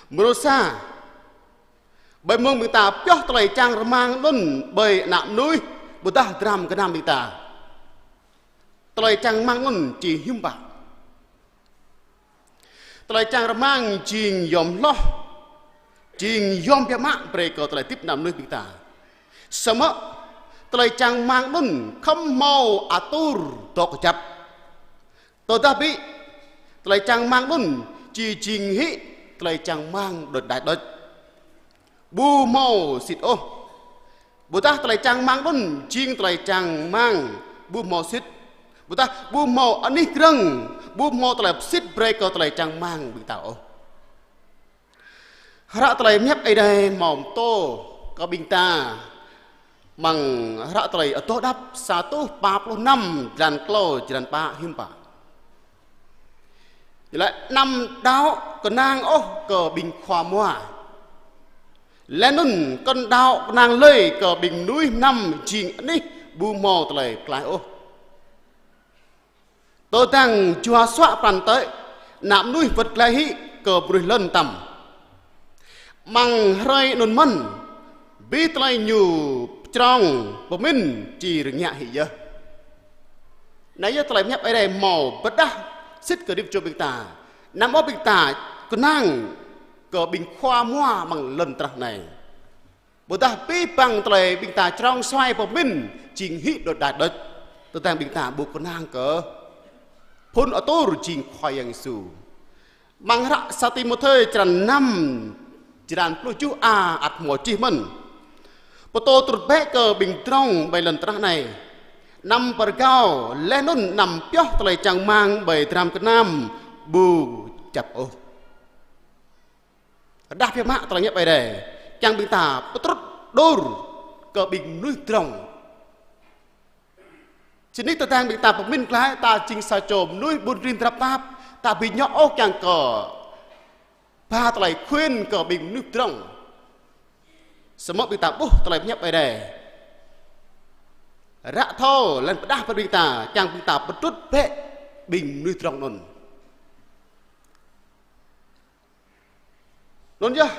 Mrô sa, ƀơi mông ƀing ta pioh tơlơi čang rơmang anŭn ƀơi ană mơnuih ƀôdah dram gơnam ƀing ta, tơlơi čang rơmang anŭn či hiư̆m pă? Tơlơi čang rơmang jing yom hloh, jing yom biă mă brơi kơ tơlơi hơdip ană mơnuih ƀing ta. Samơ̆ tơlơi čang rơmang anŭn khŏm hmâo atur dŏ kơjăp. Tơdah ƀĭ tơlơi čang rơmang anŭn či jing hĭ tơlơi čang rơmang đôč đač đôč, ƀu hmâo sĭt ôh. Ƀôdah tơlơi čang rơmang anŭn jing tơlơi čang rơmang ƀu hmâo sĭt, ƀôdah ƀu hmâo anih grơ̆ng, ƀu hmâo tơlơi pơsĭt brơi kơ tơlơi čang rơmang ƀing ta ôh. Hră tơlơi pơhiăp Ơi Adai hmâo pơtô kơ ƀing ta amăng hră tơlơi Adoh Đăp sa rơtuh pă pluh năm, jơlan klâo, jơlan pă hiư̆m pă. Ñu laĭ: Anăm đaŏ kơnang ôh kơ ƀing khua mua, laih anŭn kơnang đaŏ kơnang lơi kơ ƀing mơnuih mơnam jing anih ƀu hmâo tơlơi pơklaih ôh. Tơdang jua suă pran tơi, ană mơnuih wơ̆t glaĭ hĭ kơ mơnuih lŏn tăm. Amăng hrơi anŭn mơ̆n, abih tơlơi ñu pơčrong pơmĭn či rơngiă hĭ yơh. Anai yơh tơlơi pơhiăp Ơi Adai hmâo pơrơđah sĭt kơ rĭm čô ƀing ta. Anăm ôh ƀing ta kơnang kơ ƀing khua mua amăng lŏn tơnah anai. Ƀôdah abih bang tơlơi ƀing ta čơrông suaih pơmĭn jing hĭ đôč đač đôč, tơdang ƀing ta ƀu kơnang kơ phŭn atur jing Khua Yang Yêsu. Amăng hră sa Timôthê črăn năm, jơlan pluh tơjuh a ăt hmâo čih mơ̆n: Pơtô truh bĕ kơ ƀing drŏng ƀơi lŏn tơnah anai, anăm pơrơgao laih anŭn anăm pioh tơlơi čang rơmang ƀơi dram gơnam ƀu kơjăp ôh. Rơđah biă mă tơlơi pơhiăp Ơi Adai, kiăng ƀing ta pơtrŭt đur kơ ƀing mơnuih drŏng. Sĭt nik tơdang ƀing ta pơmĭn glaĭ ta jing sa čô mơnuih ƀun rin tơnap tap, ta ƀu djơ̆ ôh kiăng kơ ba tơlơi khuyên kơ ƀing mơnuih drŏng. Samơ̆ ƀing ta ƀuh tơlơi pơhiăp Ơi Adai ră thâo laih anŭn pơrơđah brơi ƀing ta, kiăng ƀing ta pơtrŭt bĕ ƀing mơnuih drŏng anŭn. Anŭn yơh,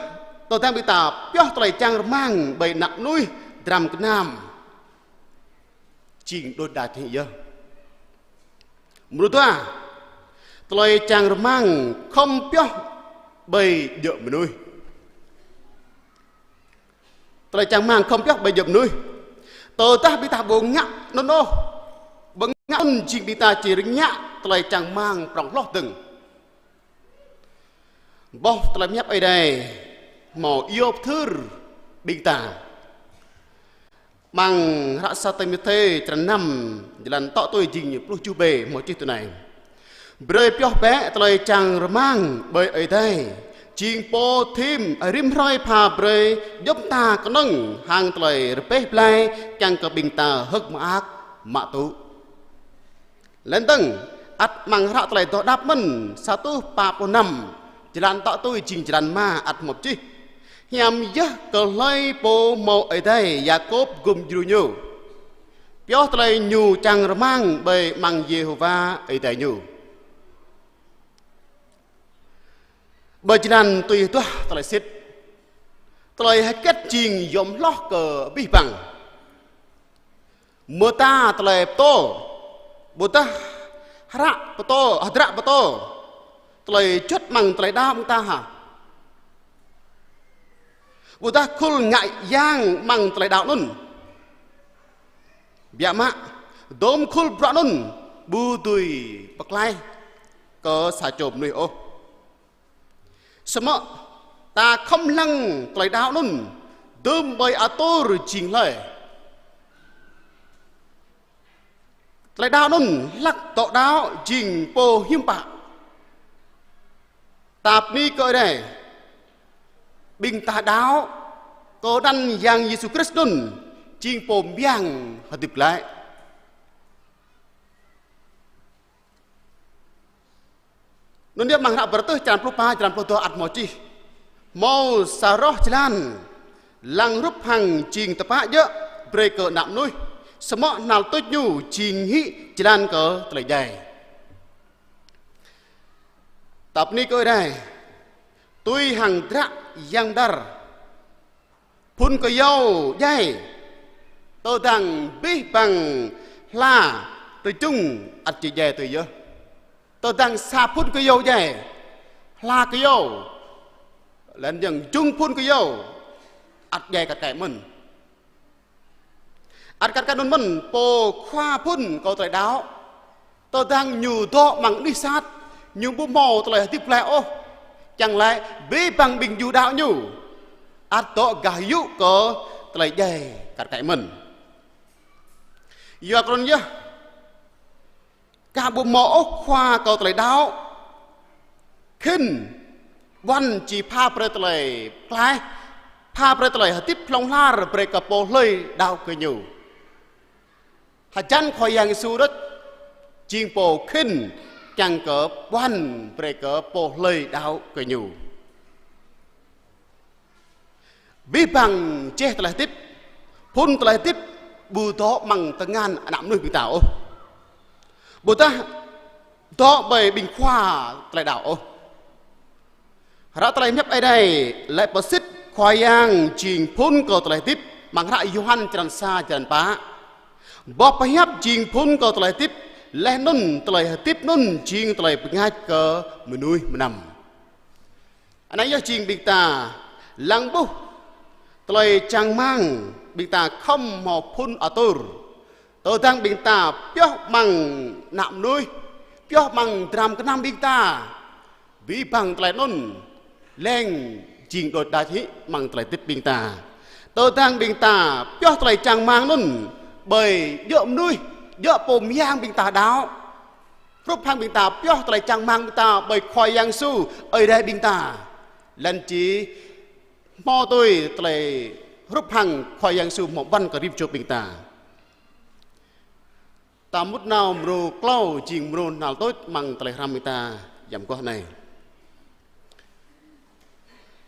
tơdang ƀing ta pioh tơlơi čang rơmang ƀơi ană mơnuih dram gơnam, jing đôč đač hĭ yơh. Mrô dua, tơlơi čang rơmang khŏm pioh ƀơi djơ̆ mơnuih. Tơlơi čang rơmang khŏm pioh ƀơi djơ̆ mơnuih. Tơdah ƀing ta ƀu ngă anŭn ôh, ƀu ngă anŭn jing ƀing ta či rơngiă tơlơi čang rơmang prŏng hloh dơ̆ng. Boh tơlơi pơhiăp Ơi Adai hmâo iâu pơthưr ƀing ta. Amăng hră sa Timôthê črăn năm, jơlan tŏ tui jing pluh tơjuh bê hmâo čih tui anai: Brơi pioh bĕ tơlơi čang rơmang ƀơi Ơi Adai, jing pô thim rĭm hrơi pha brơi djŏp ta kơnơ̆ng hăng tơlơi rơbeh blai, kiăng kơ ƀing ta hơ̆k mơak mă tŭ. Laih dơ̆ng, ăt amăng hră tơlơi dŏ đăp mơ̆n, sa rơtuh pă pluh năm, jơlan tŏ tui jing jơlan rơma ăt hmâo čih: Hiam yơh kơ hlơi pô hmâo Ơi Adai Yakôb gum djru ñu, pioh tơlơi ñu čang rơmang ƀơi amăng Yêhôwa Ơi Adai ñu. Ƀơi jơlan tui duah tơlơi sĭt, tơlơi hơget jing yom hloh kơ abih bang. Mơta tơlơi pơtô, ƀôdah hră pơtô, hơdră pơtô, tơlơi juăt amăng tơlơi đaŏ mơ̆ng ta hă? Ƀôdah khul ngă yang amăng tơlơi đaŏ anŭn? Biă mă, dôm khul bruă anŭn ƀu dưi pơklaih kơ sa čô mơnuih ôh. Samơ̆ ta khŏm lăng tơlơi đaŏ anŭn dưm ƀơi atur jing hlơi? Tơlơi đaŏ anŭn hlăk dŏ đaŏ jing pô hiư̆m pă? Ta bơni kơ Ơi Adai, ƀing ta đaŏ kơ anăn Yang Yêsu Krist anŭn jing Pô Mơyang hơdip glaĭ. Anŭn yơh amăng hră Bơrơtuh črăn pluh pă, črăn pluh dua ăt hmâo čih: Hmâo sa roh jơlan lăng hrup hăng jing tơpă djơ̆ brơi kơ ană mơnuih, samơ̆ hnal tuč ñu jing hĭ jơlan kơ tơlơi djai. Ta bơni kơ Ơi Adai, tui hăng hơdră Yang Mơdar, phŭn kơyâo djai, tơdang abih bang hla tơjŭng ăt či djai tui yơh. Tơdang sa phŭn kơyâo djai, hla kơyâo, laih anŭn jŭng phŭn kơyâo ăt djai kar kaĭ mơ̆n. Ăt kar kaĭ anŭn mơ̆n pô khua phŭn kơ tơlơi đaŏ. Tơdang ñu dŏ amăng anih sat, ñu ƀu hmâo tơlơi hơdip glaĭ ôh, kiăng laĭ abih bang ƀing ju đaŏ ñu ăt dŏ gah yŭ kơ tơlơi djai kar kaĭ mơ̆n. Yua kơ anŭn yơh, gah ƀu hmâo ôh khua kơ tơlơi đaŏ khĭn ƀuăn či pha brơi tơlơi pơklaih, pha brơi tơlơi hơdip hlŏng lar brơi kơ pô hlơi đaŏ kơ ñu. Hơjăn Khua Yang Yêsu đôč jing pô khĭn kiăng kơ ƀuăn brơi kơ pô hlơi đaŏ kơ ñu. Abih bang čeh tơlơi hơdip, phŭn tơlơi hơdip ƀu dŏ amăng tơngan ană mơnuih ƀing ta ôh. Ƀôdah dŏ ƀơi ƀing khua tơlơi đaŏ ôh. Hră tơlơi pơhiăp Ơi Adai laĭ pơsĭt Khua Yang jing phŭn kơ tơlơi hơdip amăng hră Yôhan črăn sa črăn pă. Boh pơhiăp jing phŭn kơ tơlơi hơdip, laih anŭn tơlơi hơdip anŭn jing tơlơi bơngač kơ mơnuih mơnam. Anai yơh jing ƀing ta lăng ƀuh tơlơi čang rơmang ƀing ta khŏm hmâo phŭn atur. Tơdang ƀing ta pioh amăng ană mơnuih, pioh amăng dram gơnam ƀing ta, abih bang tơlơi anŭn leng jing đôč đač hĭ amăng tơlơi hơdip ƀing ta. Tơdang ƀing ta pioh tơlơi čang rơmang anŭn ƀơi djơ̆ mơnuih, djơ̆ Pô Mơyang ƀing ta đaŏ, hrup hăng ƀing ta pioh tơlơi čang rơmang ƀing ta ƀơi Khua Yang Yêsu Ơi Adai ƀing ta, laih anŭn či hmâo tui tơlơi hrup hăng Khua Yang Yêsu hmâo ƀuăn kơ rĭm čô ƀing ta. Ta mŭt nao mrô klâo jing mrô hnal tuč amăng tơlơi hrăm ƀing ta yăm mơguah anai.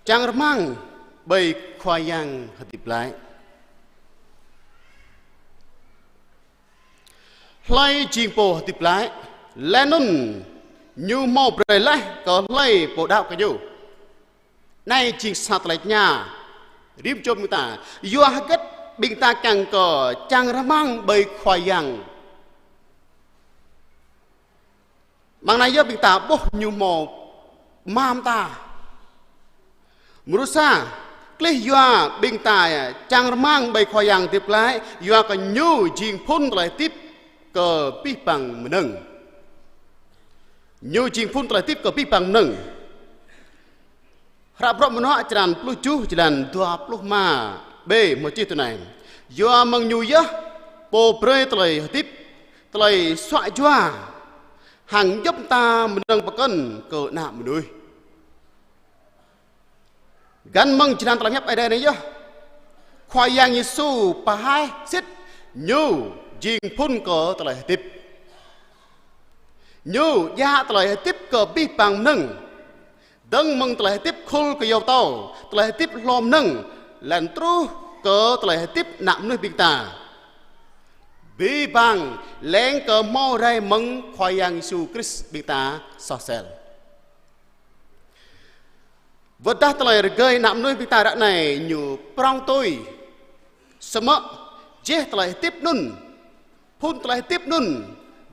Čang rơmang ƀơi Khua Yang hơdip glaĭ. Hlơi jing pô hơdip glaĭ, laih anŭn ñu hmâo brơi laih kơ hlơi pô đaŏ kơ ñu. Anai jing sa tơlơi tơña rĭm čô ƀing ta. Yua hơget ƀing ta kiăng kơ čang rơmang ƀơi Khua Yang? Mơ̆ng anai yơh ƀing ta ƀuh ñu hmâo mơta. Mrô sa, klih yua ƀing ta čang rơmang ƀơi Khua Yang hơdip glaĭ, yua kơ ñu jing phŭn tơlơi hơdip kơ abih bang mơnơ̆ng. Ñu jing phŭn tơlơi hơdip kơ abih bang mơnơ̆ng. Hră Bruă Mơnuă črăn pluh tơjuh, jơlan dua pluh rơma B hmâo čih tui anai: Yua mơ̆ng ñu yơh Pô brơi tơlơi hơdip, tơlơi suă jua, hăng djŏp mơta mơnơ̆ng pơkŏn kơ ană mơnuih. Găn mơ̆ng jơlan tơlơi pơhiăp Ơi Adai anai yơh, Khua Yang Yêsu pơhaih sĭt ñu jing phŭn kơ tơlơi hơdip. Ñu djă tơlơi hơdip kơ abih bang mơnơ̆ng. Dơ̆ng mơ̆ng tơlơi hơdip khul kơyâo pơtâo, tơlơi hơdip hlô mơnơ̆ng, laih anŭn truh kơ tơlơi hơdip ană mơnuih ƀing ta. Abih bang leng kơ hmâo rai mơ̆ng Khua Yang Yêsu Krist ƀing ta soh sel. Wơ̆t dah tơlơi rơgơi ană mơnuih ƀing ta ră anai ñu prŏng tui, samơ̆ jĕh tơlơi hơdip anŭn, phŭn tơlơi hơdip anŭn,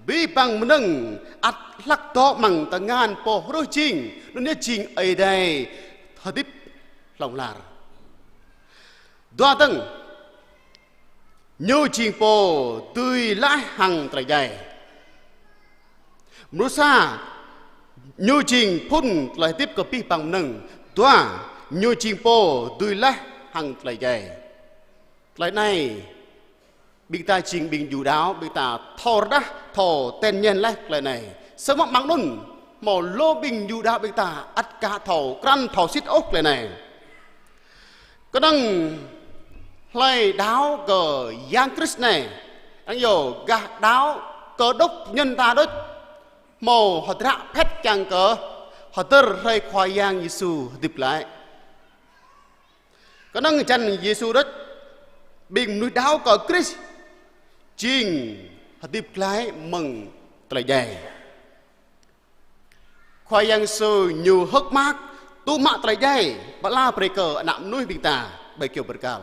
abih bang mơnơ̆ng ăt hlak dŏ amăng tơngan Pô hrôh jing, anŭn yơh jing Ơi Adai hơdip hlŏng lar. Dua dơ̆ng, ñu jing Pô dưi laih hăng tơlơi djai. Mrô sa, ñu jing phŭn tơlơi hơdip kơ abih bang mơnơ̆ng. Dua, ñu jing Pô dưi laih hăng tơlơi djai. Tơlơi anai, ƀing ta jing ƀing Yuđa, ƀing ta thâo rơđah, thâo ten ñen laih tơlơi anai. Samơ̆ mơ̆ng anŭn, hmâo lu ƀing Yuđa ƀing ta ăt ka thâo krăn thâo sĭt ôh tơlơi anai. Kơnơ̆ng hlơi đaŏ kơ Yang Krist anai, arăng yơh gah đaŏ kơđŏk ñen ta đôč, hmâo hơdră phĕt kiăng kơ hơdơr hrơi Khua Yang Yêsu hơdip glaĭ. Kơnơ̆ng jăn Yêsu đôč, ƀing mơnuih đaŏ kơ Krist jing hơdip glaĭ mơ̆ng tơlơi djai. Khua Yang Yêsu ñu hơ̆k mơak tŭ mă tơlơi djai pơala brơi kơ ană mơnuih ƀing ta ƀơi kyâo bơrkal.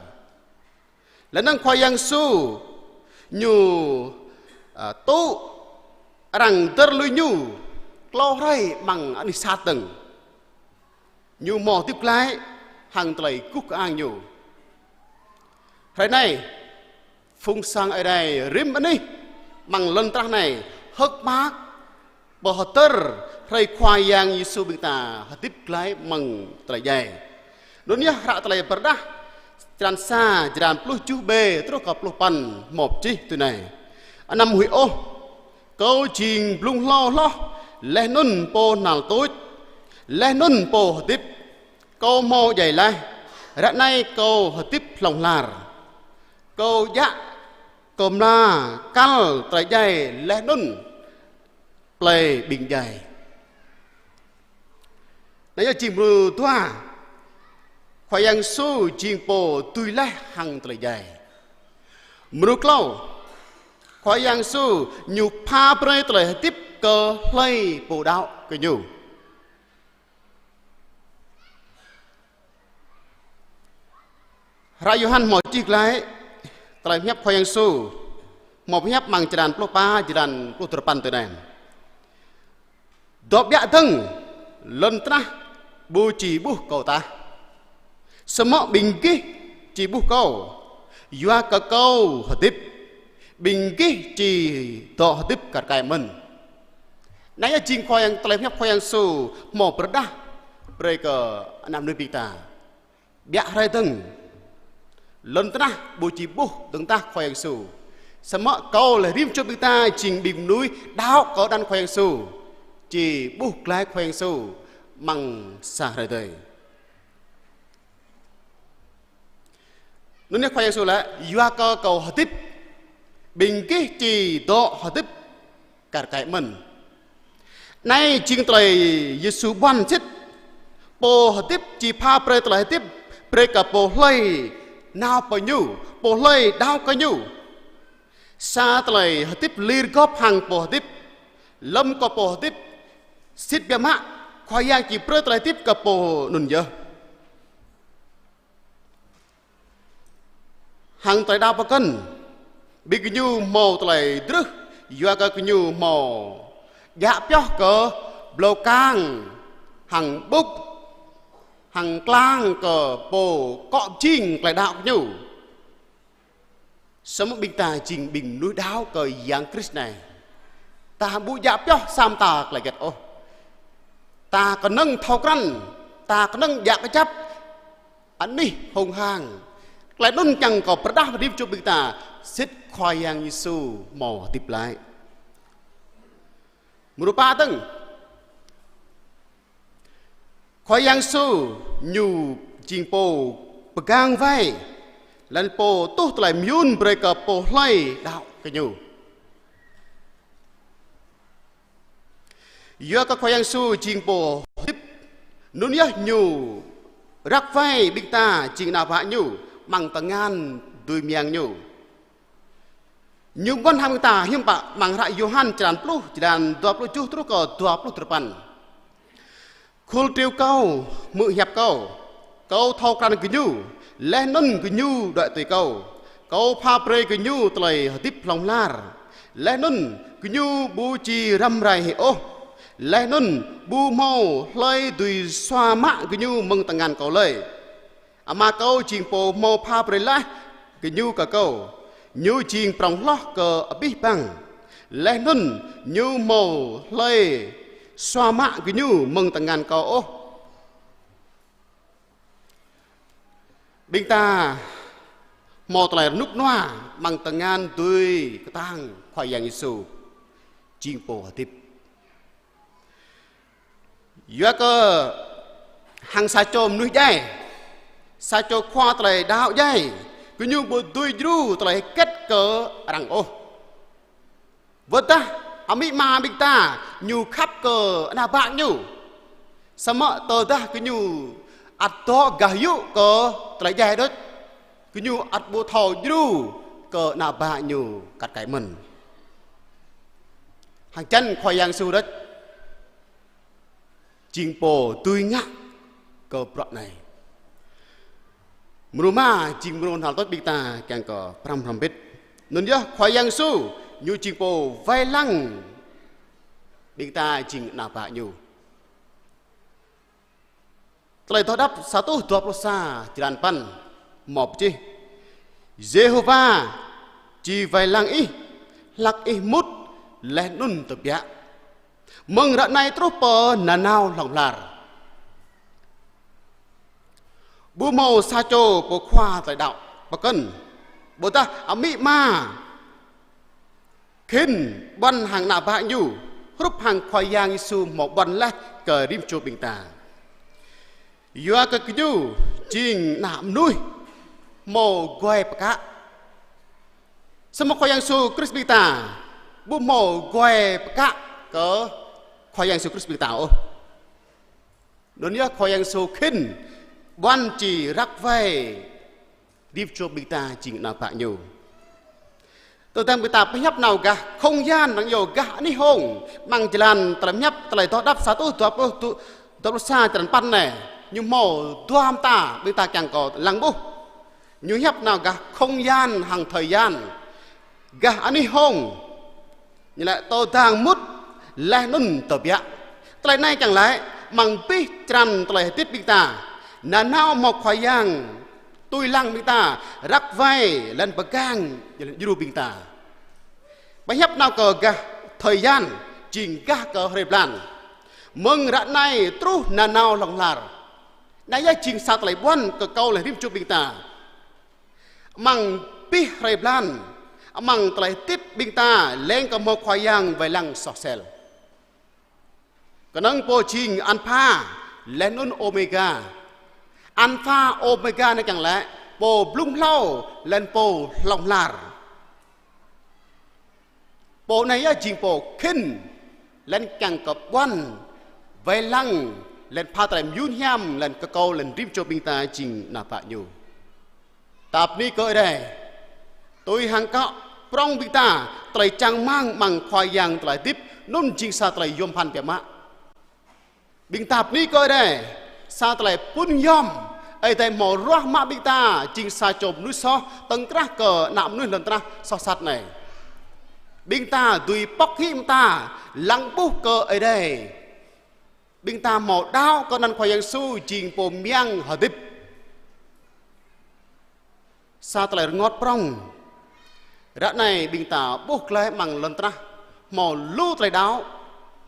Laih anŭn Khua Yang Yêsu ñu, a, tŭ arăng dơr lui ñu klâo hrơi amăng anih sat dơ̆ng. Ñu hmâo hơdip glaĭ hăng tơlơi guh kơang ñu. Hrơi anai, phung sang Ơi Adai rĭm anih amăng lŏn tơnah anai hơ̆k mơak pơhơdơr hrơi Khua Yang Yêsu ƀing ta hơdip glaĭ mơ̆ng tơlơi djai. Anŭn yơh hră Tơlơi Pơrơđah črăn sa, jơlan pluh tơjuh B truh kơ pluh păn hmâo čih tui anai: Anăm huĭ ôh, Kâo jing blung hlâo hloh, laih anŭn pô hnal tuč, laih anŭn pô hơdip. Kâo hmâo djai laih, ră anai Kâo hơdip hlŏng lar. Kâo djă kơ mla kăl tơlơi djai laih anŭn plei ƀing djai. Anai yơh jing mrô dua, Khua Yang Yêsu jing Pô dưi laih hăng tơlơi djai. Mrô klâo, Khua Yang Yêsu ñu pha brơi tơlơi hơdip kơ hlơi pô đaŏ kơ ñu. Hră Yôhan hmâo čih glaĭ tơlơi pơhiăp Khua Yang Yêsu, hmâo pơhiăp amăng črăn pluh pă, jơlan pluh duapăn tui anai: Dŏ biă dơ̆ng, lŏn tơnah ƀu či ƀuh Kâo tah. Samơ̆ ƀing gih či ƀuh Kâo, yua kơ Kâo hơdip, ƀing gih či dŏ hơdip kar kaĭ mơ̆n. Anai yơh jing Khua Yang, tơlơi pơhiăp Khua Yang Yêsu hmâo pơrơđah brơi kơ ană mơnuih ƀing ta. Biă hrơi dơ̆ng, lŏn tơnah ƀu či ƀuh dơ̆ng tah Khua Yang Yêsu. Samơ̆ kâo laih rĭm čô ƀing ta jing ƀing mơnuih đaŏ kơ anăn Khua Yang Yêsu, či ƀuh glaĭ Khua Yang Yêsu amăng sa hrơi tơdơi. Anŭn yơh Khua Yang Yêsu laĭ: Yua kơ Kâo hơdip, ƀing gih či dŏ hơdip kar kaĭ mơ̆n. Anai jing tơlơi Yêsu ƀuăn sĭt. Pô hơdip či pha brơi tơlơi hơdip brơi kơ pô hlơi nao pơ ñu, pô hlơi đaŏ kơ ñu. Sa tơlơi hơdip lir gŏp hăng pô hơdip. Lơ̆m kơ pô hơdip sĭt biă mă, Khua Yang či brơi tơlơi hơdip kơ pô anŭn yơh. hăng tơlơi đaŏ pơkŏn. Ƀing gơñu hmâo tơlơi drưh, yua kơ gơñu hmâo djă pioh kơ blâo kang hăng ƀŭk, hăng klang kơ pô akŏ pơjing tơlơi đaŏ gơñu. Samơ̆ ƀing ta jing ƀing mơnuih đaŏ kơ Yang Krist anai, ta ƀu djă pioh sa mơta tơlơi hơget ôh. Ta kơnơ̆ng thâo krăn, ta kơnơ̆ng djă kơjăp, anih hông hang. Tơlơi anŭn kiăng kơ pơrơđah rĭm čô ƀing ta, sĭt Khua Yang Yêsu hmâo hơdip glaĭ. Mrô pă dơ̆ng, Khua Yang Yêsu Ñu jing Pô pơgang wai, laih anŭn Pô tuh tơlơi mơyŭn brơi kơ pô hlơi đaŏ kơ Ñu. Yua kơ Khua Yang Yêsu jing Pô hơdip, anŭn yơh Ñu răk wai ƀing ta jing ană bă Ñu amăng tơngan dưi mơyang Ñu. Ñu ƀuăn hăng ƀing ta hiư̆m pă amăng hră Yôhan črăn pluh, črăn dua pluh tơjuh truh kơ dua pluh duapăn. Khul triu Kâo, hmư̆ hiăp Kâo, Kâo thâo krăn gơñu, laih anŭn gơñu đuaĭ tui Kâo. Kâo pha brơi gơñu tơlơi hơdip hlŏng lar, laih anŭn gơñu ƀu či răm rai hĭ ôh, laih anŭn ƀu hmâo hlơi dưi sua mă gơñu mơ̆ng tơngan Kâo lơi. Ama Kâo jing Pô hmâo pha brơi laih gơñu kơ Kâo. Ñu jing prŏng hloh kơ abih bang, laih anŭn Ñu hmâo hlơi sua mă gơñu mơ̆ng tơngan Kâo ôh. Ƀing ta hmâo tơlơi rơnŭk rơnua amăng tơngan dưi kơtang Khua Yang Yêsu jing Pô hơdip. Yua kơ hăng sa čô mơnuih djai, sa čô khua tơlơi đaŏ djai, gơñu ƀu dưi djru tơlơi hơget kơ arăng ôh. Wơ̆t dah amĭ ama ƀing ta ñu khăp kơ ană bă ñu, samơ̆ tơdah gơñu ăt dŏ gah yŭ kơ tơlơi djai đôč, gơñu ăt ƀu thâo djru kơ ană bă ñu kăt kai mơ̆n. Hăng čăn Khua Yang Yêsu đôč jing Pô dưi ngă kơ bruă anai. Mrô rơma jing mrô hnal tuč ƀing ta kiăng kơ pơhrăm hrŏm hơbĭt. Anŭn yơh Khua Yang Yêsu Ñu jing Pô wai lăng ƀing ta jing ană bă Ñu. Tơlơi Adoh Đăp sa rơtuh dua pluh sa, črăn păn, hmâo pơčih: Yêhôwa či wai lăng ih, hlak ih mŭt laih anŭn tơbiă, mơ̆ng ră anai truh pơ nanao hlŏng lar. Ƀu hmâo sa čô pô khua tơlơi đaŏ pơkŏn, ƀôdah amĭ ama khĭn ƀuăn hăng ană bă ñu, hrup hăng Khua Yang Yêsu hmâo ƀuăn laih kơ rĭm čô ƀing ta. Yua kơ gơñu jing ană mơnuih hmâo guai pơkă. Samơ̆ Khua Yang Yêsu Krist ƀing ta ƀu hmâo guai pơkă kơ Khua Yang Yêsu Krist ƀing ta ôh. Anŭn yơh Khua Yang Yêsu khĭn ƀuăn či răk wai rĭm čô ƀing ta jing ană bă Ñu. Tơdang ƀing ta pơhiăp nao gah không gian, arăng iâu gah anih hông, amăng jơlan tơlơi pơhiăp Tơlơi Adoh Đăp sa rơtuh dua pluh, dua pluh sa, črăn păn anai, ñu hmâo dua mơta ƀing ta kiăng kơ lăng ƀuh. Ñu hiăp nao gah không gian hăng thời gian. Gah anih hông ñu laĭ tơdang mŭt laih anŭn tơbiă. Tơlơi anai kiăng laĭ amăng abih črăn tơlơi hơdip ƀing ta, nanao hmâo Khua Yang tui lăng ƀing ta, răk wai laih anŭn pơgang, laih anŭn djru ƀing ta. Pơhiăp nao kơ gah thời gian, jing gah kơ hrơi blan. Mơ̆ng ră anai truh nanao hlŏng lar. Anai yơh jing sa tơlơi ƀuăn kơ kâo laih rĭm čô ƀing ta. Amăng abih hrơi blan, amăng tơlơi hơdip ƀing ta, leng kơ hmâo Khua Yang wai lăng soh sel. Kơnơ̆ng Pô jing Alpha laih anŭn Ômêga. Alpha Ômêga anai kiăng laĭ Pô blung hlâo laih anŭn Pô hlŏng lar. Pô anai yơh jing Pô khĭn laih anŭn kiăng kơ ƀuăn wai lăng laih anŭn pha tơlơi mơyŭn hiam laih anŭn kơ kâo laih anŭn rĭm čô ƀing ta jing ană bă Ñu. Ta bơni kơ Ơi Adai. Tui hăng akŏ prŏng ƀing ta, tơlơi čang rơmang amăng Khua Yang tơlơi hơdip, anŭn jing sa tơlơi yôm phăn biă mă. Ƀing ta bơni kơ Ơi Adai, sa tơlơi pŭn yôm Ơi Adai hmâo ruah mă ƀing ta jing sa čô mơnuih soh, tơ̆ng krah kơ ană mơnuih lŏn tơnah soh sat anai. Ƀing ta dưi pŏk hĭ mơta, lăng ƀuh kơ Ơi Adai. Ƀing ta hmâo đaŏ kơ anăn Khua Yang Yêsu jing Pô Mơyang hơdip. Sa tơlơi rơngot prŏng. Ră anai ƀing ta ƀuh glaĭ amăng lŏn tơnah hmâo lu tơlơi đaŏ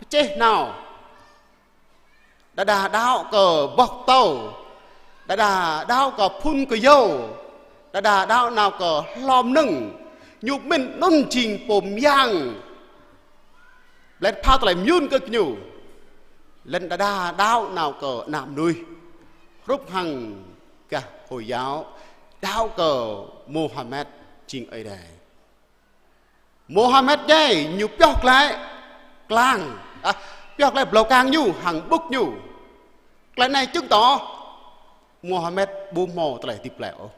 pơčeh nao. Đơđa đaŏ kơ boh pơtâo, đơđa đaŏ kơ phŭn kơyâo, đơđa đaŏ nao kơ hlô mơnơ̆ng. Ñu pơmĭn anŭn jing Pô Mơyang. Laih pha tơlơi mơyŭn kơ ñu. Laih đơđa đaŏ nao kơ ană mơnuih. Hrup hăng gah Hồi giáo, đaŏ kơ Muhammad jing Ơi Adai. Muhammad djai ñu pioh glaĭ klang, ah, pioh glaĭ blâo kang ñu hăng ƀŭk ñu. Tơlơi anai chứng tỏ Muhammad ƀu hmâo tơlơi hơdip glaĭ ôh.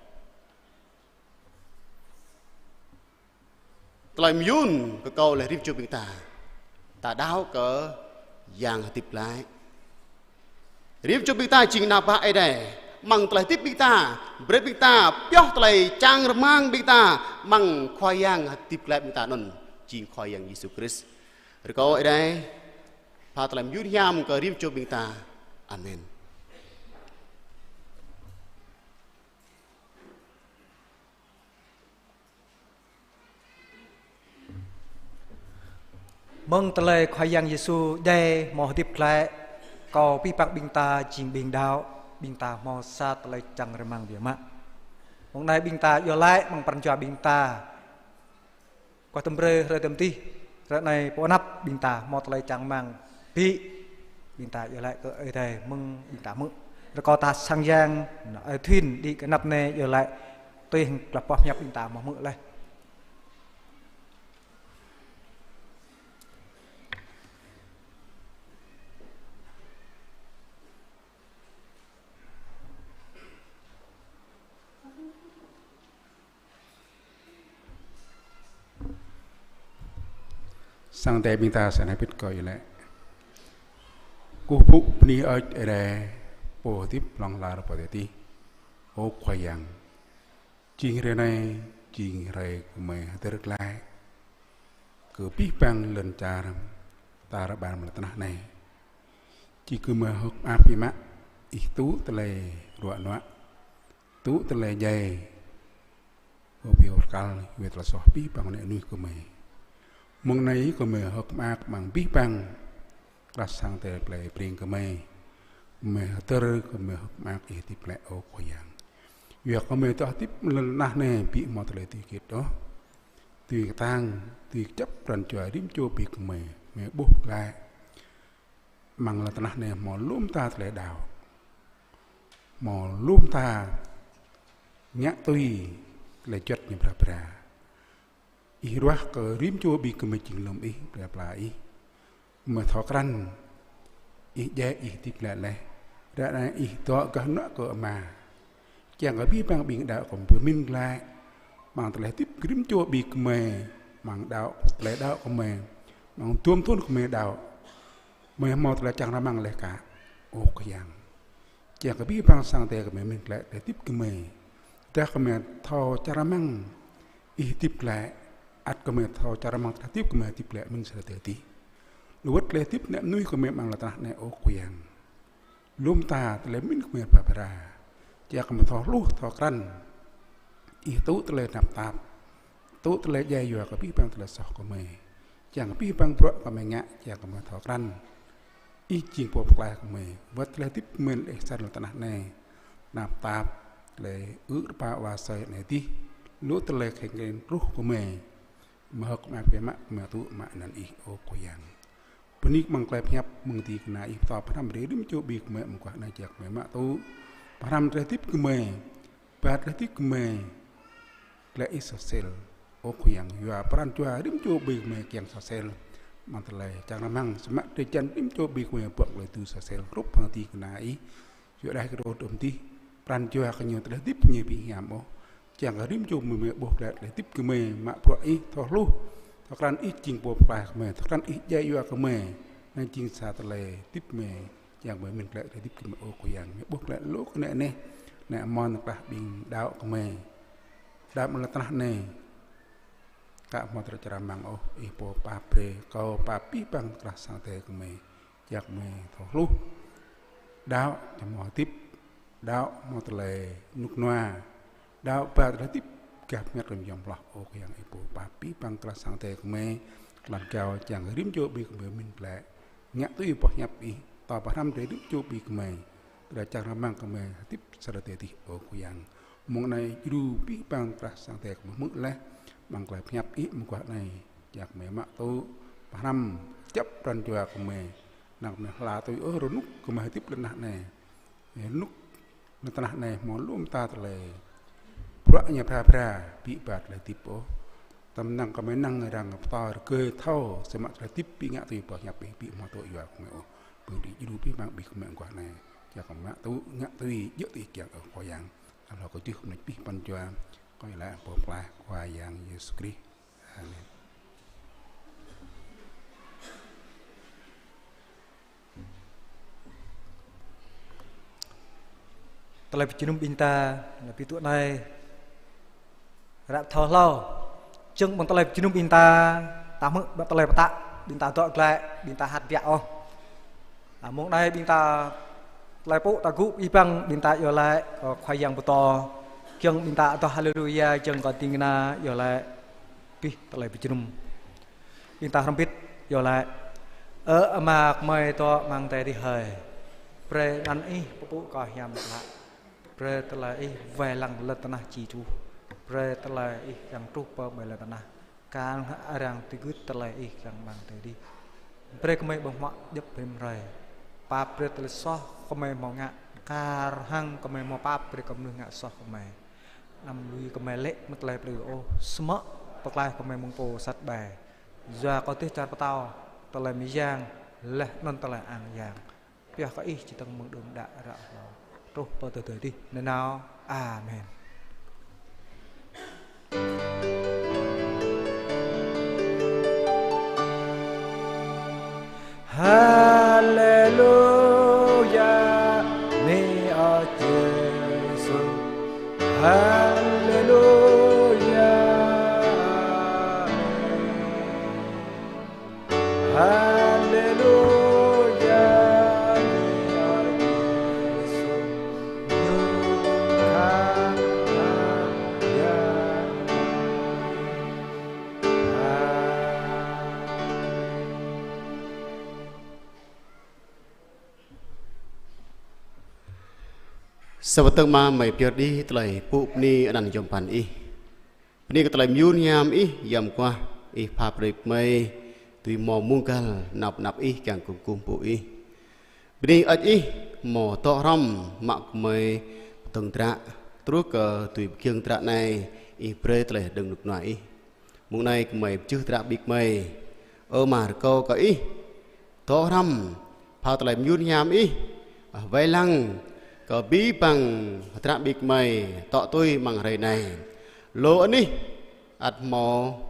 Tơlơi mơyŭn kơ kâo lĕ rĭm čô ƀing ta. Ta đaŏ kơ Yang hơdip glaĭ. Rĭm čô ƀing ta jing ană bă Ơi Adai. Amăng tơlơi hơdip ƀing ta, brơi ƀing ta pioh tơlơi čang rơmang ƀing ta amăng Khua Yang hơdip glaĭ ƀing ta anŭn jing Khua Yang Yêsu Krist. Rơkâo Ơi Adai pha tơlơi mơyŭn hiam kơ rĭm čô ƀing ta. Amen. Mơ̆ng tơlơi Khua Yang Yêsu djai hmâo hơdip glaĭ, kâo abih bang ƀing ta jing ƀing đaŏ, ƀing ta hmâo sa tơlơi čang rơmang biă mă. Mơ̆ng anai ƀing ta iâu laĭ amăng pran jua ƀing ta. Kâo tơm brơi hrơi tơm tih, ră anai pơ anăp ƀing ta hmâo tơlơi čang rơmang ƀĭ, ƀing ta iâu laĭ kơ Ơi Adai mơ̆ng ƀing ta hmư̆. Rơkâo ta sang yang, nao Ơi Thuyên đĭ kơ anăp anai iâu laĭ tui hăng tơlơi pơhiăp ƀing ta hmâo hmư̆ laih. Sang Ơi Adai ƀing ta sa anai pĭt kơ iâu laĭ. Kơkuh pơpŭ bơni hơơč Ơi Adai, Pô hơdip hlŏng lar pơ tơdơi adih. Ơ Khua Yang, jing hrơi anai, jing hrơi gơmơi hơdơr glaĭ kơ abih bang lŏn čar ta rơbat amăng lŏn tơnah anai. Či gơmơi hơ̆k mơak biă mă, Ih tŭ tơlơi ruă nuă, tŭ tơlơi djai, kơ pioh kal, wơ̆t tơlơi soh abih bang ană mơnuih gơmơi. Mơ̆ng anai gơmơi hơ̆k mơak amăng abih bang krah sang tơlơi plei pring gơmơi. Gơmơi hơdơr, gơmơi hơ̆k mơak Ih hơdip glaĭ, ơ Khua Yang. Yua kơ gơmơi tơl hơdip lŏn tơnah anai ƀu hmâo tơlơi tui hơget ôh. Tui kơtang, tui kơjăp pran jua rĭm čô ƀing gơmơi, gơmơi ƀuh glaĭ. Amăng lŏn tơnah anai hmâo lu mơta tơlơi đaŏ. Hmâo lu mơta ngă tui tơlơi juăt ñu bra bra. Ih ruah kơ rĭm čô ƀing gơmơi jing lŏm Ih, pla pla Ih. Gơmơi thâo krăn Ih djai, Ih hơdip glaĭ laih. Ră anai Ih dŏ gah hơnuă kơ Ama. Kiăng kơ abih bang ƀing đaŏ gơmơi pơmĭn glaĭ amăng tơlơi hơdip rĭm čô ƀing gơmơi, amăng đaŏ, tơlơi đaŏ gơmơi, amăng tơm tơlơi gơmơi đaŏ. Gơmơi hmâo tơlơi čang rơmang laih kah, ơ Khua Yang. Kiăng kơ abih bang sang Ơi Adai gơmơi pơmĭn glaĭ tơlơi hơdip gơmơi. Tơdah gơmơi thâo čang rơmang Ih hơdip glaĭ, ăt gơmơi thâo čang rơmang tơlơi hơdip gơmơi hơdip glaĭ mơ̆ng sa tơlơi tih. Lu wơ̆t tơlơi hơdip ană mơnuih gơmơi amăng lŏn tơnah anai, ơ Khua Yang. Lu mơta tơlơi pơmĭn gơmơi pla pla. Kiăng gơmơi thâo hluh, thâo krăn. Ih tŭ tơlơi tơnap tap, tŭ tơlơi djai yua kơ abih bang tơlơi soh gơmơi. Kiăng kơ abih bang bruă gơmơi ngă, kiăng gơmơi thâo krăn Ih jing Pô pơklaih gơmơi. Wơ̆t tơlơi hơdip gơmơi lĕ sa lŏn tơnah anai, tơnap tap, tơlơi ư̆ rơpa wa asơi anai adih, lu tơlơi kheng keng truh gơmơi. Gơmơi hơ̆k mơak biă mă, gơmơi tŭ mă anăn Ih, ơ Khua Yang. Bơni kơ amăng tơlơi pơhiăp mơ̆ng ding kơna Ih pơtô pơhrăm brơi rĭm čô ƀing gơmơi amăng guah anai, kiăng gơmơi mă tŭ pơhrăm tơlơi hơdip gơmơi, ba tơlơi hơdip gơmơi glaĭ Ih soh sel, ơ Khua Yang. Yua pran jua rĭm čô ƀing gơmơi kiăng soh sel amăng tơlơi čang rơmang, samơ̆ drơi jan rĭm čô ƀing gơmơi ƀuh tơlơi tŭ soh sel, hrup hăng ding kơna Ih. Yua đah kơ rơđah tơm tih, pran jua kơ ñu tơlơi hơdip ñu ƀu hiam ôh. Kiăng kơ rĭm čô gơmơi ƀuh glaĭ tơlơi hơdip gơmơi, mă bruă Ih, thâo hluh, thâo krăn Ih jing Pô pơklaih gơmơi, thâo krăn Ih djai yua gơmơi. Anai jing sa tơlơi hơdip gơmơi, kiăng gơmơi pơmĭn glaĭ tơlơi hơdip gơmơi, ơ Khua Yang. Gơmơi ƀuh glaĭ lu kơ anai anai, Anai mơ̆n klah ƀing đaŏ gơmơi. Đaŏ mơ̆ng lŏn tơnah anai. Aka hmâo tơlơi čơrăm mơ̆ng ôh, ih pô pap brơi, kâo pap abih bang klah sang Ơi Adai gơmơi. Čang gơmơi thâo hluh. Đaŏ čang hmâo hơdip. Đaŏ hmâo tơlơi rơnŭk rơnua. Đaŏ ba tơlơi hơdip gah pơngăt rĭm yom hloh. Ơ Khua Yang, ih pô pap abih bang klah sang Ơi Adai gơmơi. Klan kâo čang rĭm čô ƀing gơmơi mĭn glaĭ ngă tui boh hiăp ih, tơl pơhrăm brơi rĭm čô ƀing gơmơi. Tơlơi čang rơmang gơmơi hơdip sa rơdêh dih, ơ Khua Yang. Mơ̆ng anai djru abih bang klah sang Ơi Adai gơmơi hmư̆ laih, amăng tơlơi pơhiăp ih mơguah anai. Čang gơmơi mă tŭ, pơhrăm, kơjăp pran jua gơmơi. Năng gơmơi hla tui ôh rơnŭk gơmơi hơdip lŏn tơnah anai. Rơnŭk lŏn tơnah anai hmâo lu mơta tơlơi bruă ñu bra bra, ƀu ba tơlơi hơdip ôh. Tơm năng gơmơi năng arăng pơtô rơgơi thâo, samơ̆ tơlơi hơdip ƀu ngă tui boh hiăp ih, ƀu hmâo tŭ yua gơmơi ôh. Bưng djru abih bang ƀing gơmơi mơguah anai. Čang gơmơi mă tŭ, ngă tui, djơ̆ tui kiăng, ơ Khua Yang. Hlâo kơ jưh mơneč abih pran jua, kâo iâu laĭ pơklaih Khua Yang Yêsu Krist. Amen. Tơlơi pơjơnum ƀing ta, lĕ pi tŭ anai. Ră thâo hlâo. Čang mơ̆ng tơlơi pơjơnum ƀing ta, ta hmư̆ ƀă tơlơi pơtă, ƀing ta dŏ glaĭ, ƀing ta hăt biă ôh. A, mơ̆ng anai ƀing ta tơlơi pŭ ta gŭ abih bang ƀing ta iâu laĭ kơ Khua Yang pơtô. Kiăng ƀing ta adoh haleluya, čang kơ ding kơna iâu laĭ abih tơlơi pơjơnum. Ƀing ta hrŏm hơbĭt iâu laĭ. Ơ Ama gơmơi dŏ amăng adai adih hơi. Brơi anăn ih pơpŭ kơ hiam klă. Brơi tơlơi ih wai lăng lŏn tơnah či truh. Brơi tơlơi ih kiăng truh pơ ƀơi lŏn tơnah. Kar hăng arăng tui gưt tơlơi ih kiăng amăng adai adih. Brơi gơmơi ƀơ̆ng huă djŏp rĭm hrơi. Pap brơi tơlơi soh gơmơi hmâo ngă. Kar hăng gơmơi hmâo pap brơi kơ mơnuih ngă soh gơmơi. Anăm lui gơmơi lĕ mơ̆ng tơlơi plư ôh. Samơ̆ pơklaih gơmơi mơ̆ng pô sat ƀai. Yua kơ dêh čar pơtao, tơlơi mơyang, laih anŭn tơlơi ang yang. Pioh kơ ih či dơ̆ng mơ̆ng đưm đă ră hlâo. Truh pơ tơdơi adih nanao. Amen. Haleluya, bơni kơ Yêsu. Haleluya. Haleluya, bơni kơ Yêsu, ñu khăp kơ yang. Amen. Sa wơ̆t tơ̆ng Ama, gơmơi pơyơr đĭ tơlơi pŭ bơni anăn yôm phăn ih. Bơni kơ tơlơi mơyun hiam ih, yom guah ih pap brơi gơmơi dưi hmâo mông găl nao pơ anăp ih kiăng kơ kơkuh pơpŭ ih. Bơni hơơč ih hmâo dŏ hrŏm mă gơmơi pơdơ̆ng hơdră, truh kơ dưi pơgiŏng hơdră anai ih brơi tơlơi hơđơ̆ng rơnŭk rơnua ih. Mông anai gơmơi pơjưh hơdră ƀing gơmơi. Ơ Ama, rơkâo kơ ih dŏ hrŏm, pha tơlơi mơyun hiam ih, ah, wai lăng kơ abih bang hơdră ƀing gơmơi dŏ tui amăng hrơi anai. Lu anih ăt hmâo,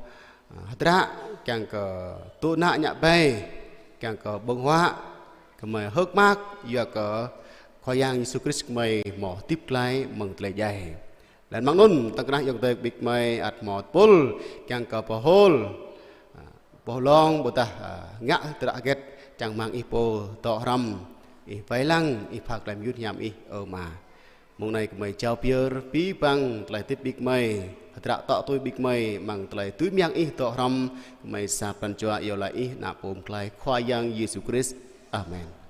ah, hơdră kiăng kơ tŭ ană ngă ƀai, kiăng kơ ƀơ̆ng huă, gơmơi hơ̆k mơak, yua kơ Khua Yang Yêsu Krist gơmơi hmâo hơdip glaĭ mơ̆ng tơlơi djai. Laih anŭn mơ̆ng anŭn, tơ̆ng kơnah ayŏng adơi ƀing gơmơi ăt hmâo tơpul kiăng kơ pơhôl, ah, boh lŏng ƀôdah, ah, ngă hơdră hơget, čang rơmang ih pô dŏ hrŏm, ih wai lăng, ih pha tơlơi mơyun hiam ih, ơ Ama. Mông anai gơmơi jao pơyơr abih bang tơlơi hơdip ƀing gơmơi, hơdră dŏ tui ƀing gơmơi, amăng tơlơi dưi mơyang ih dŏ hrŏm, gơmơi sa pran jua iâu laĭ ih, ană pô pơklaih Khua Yang Yêsu Krist. Amen.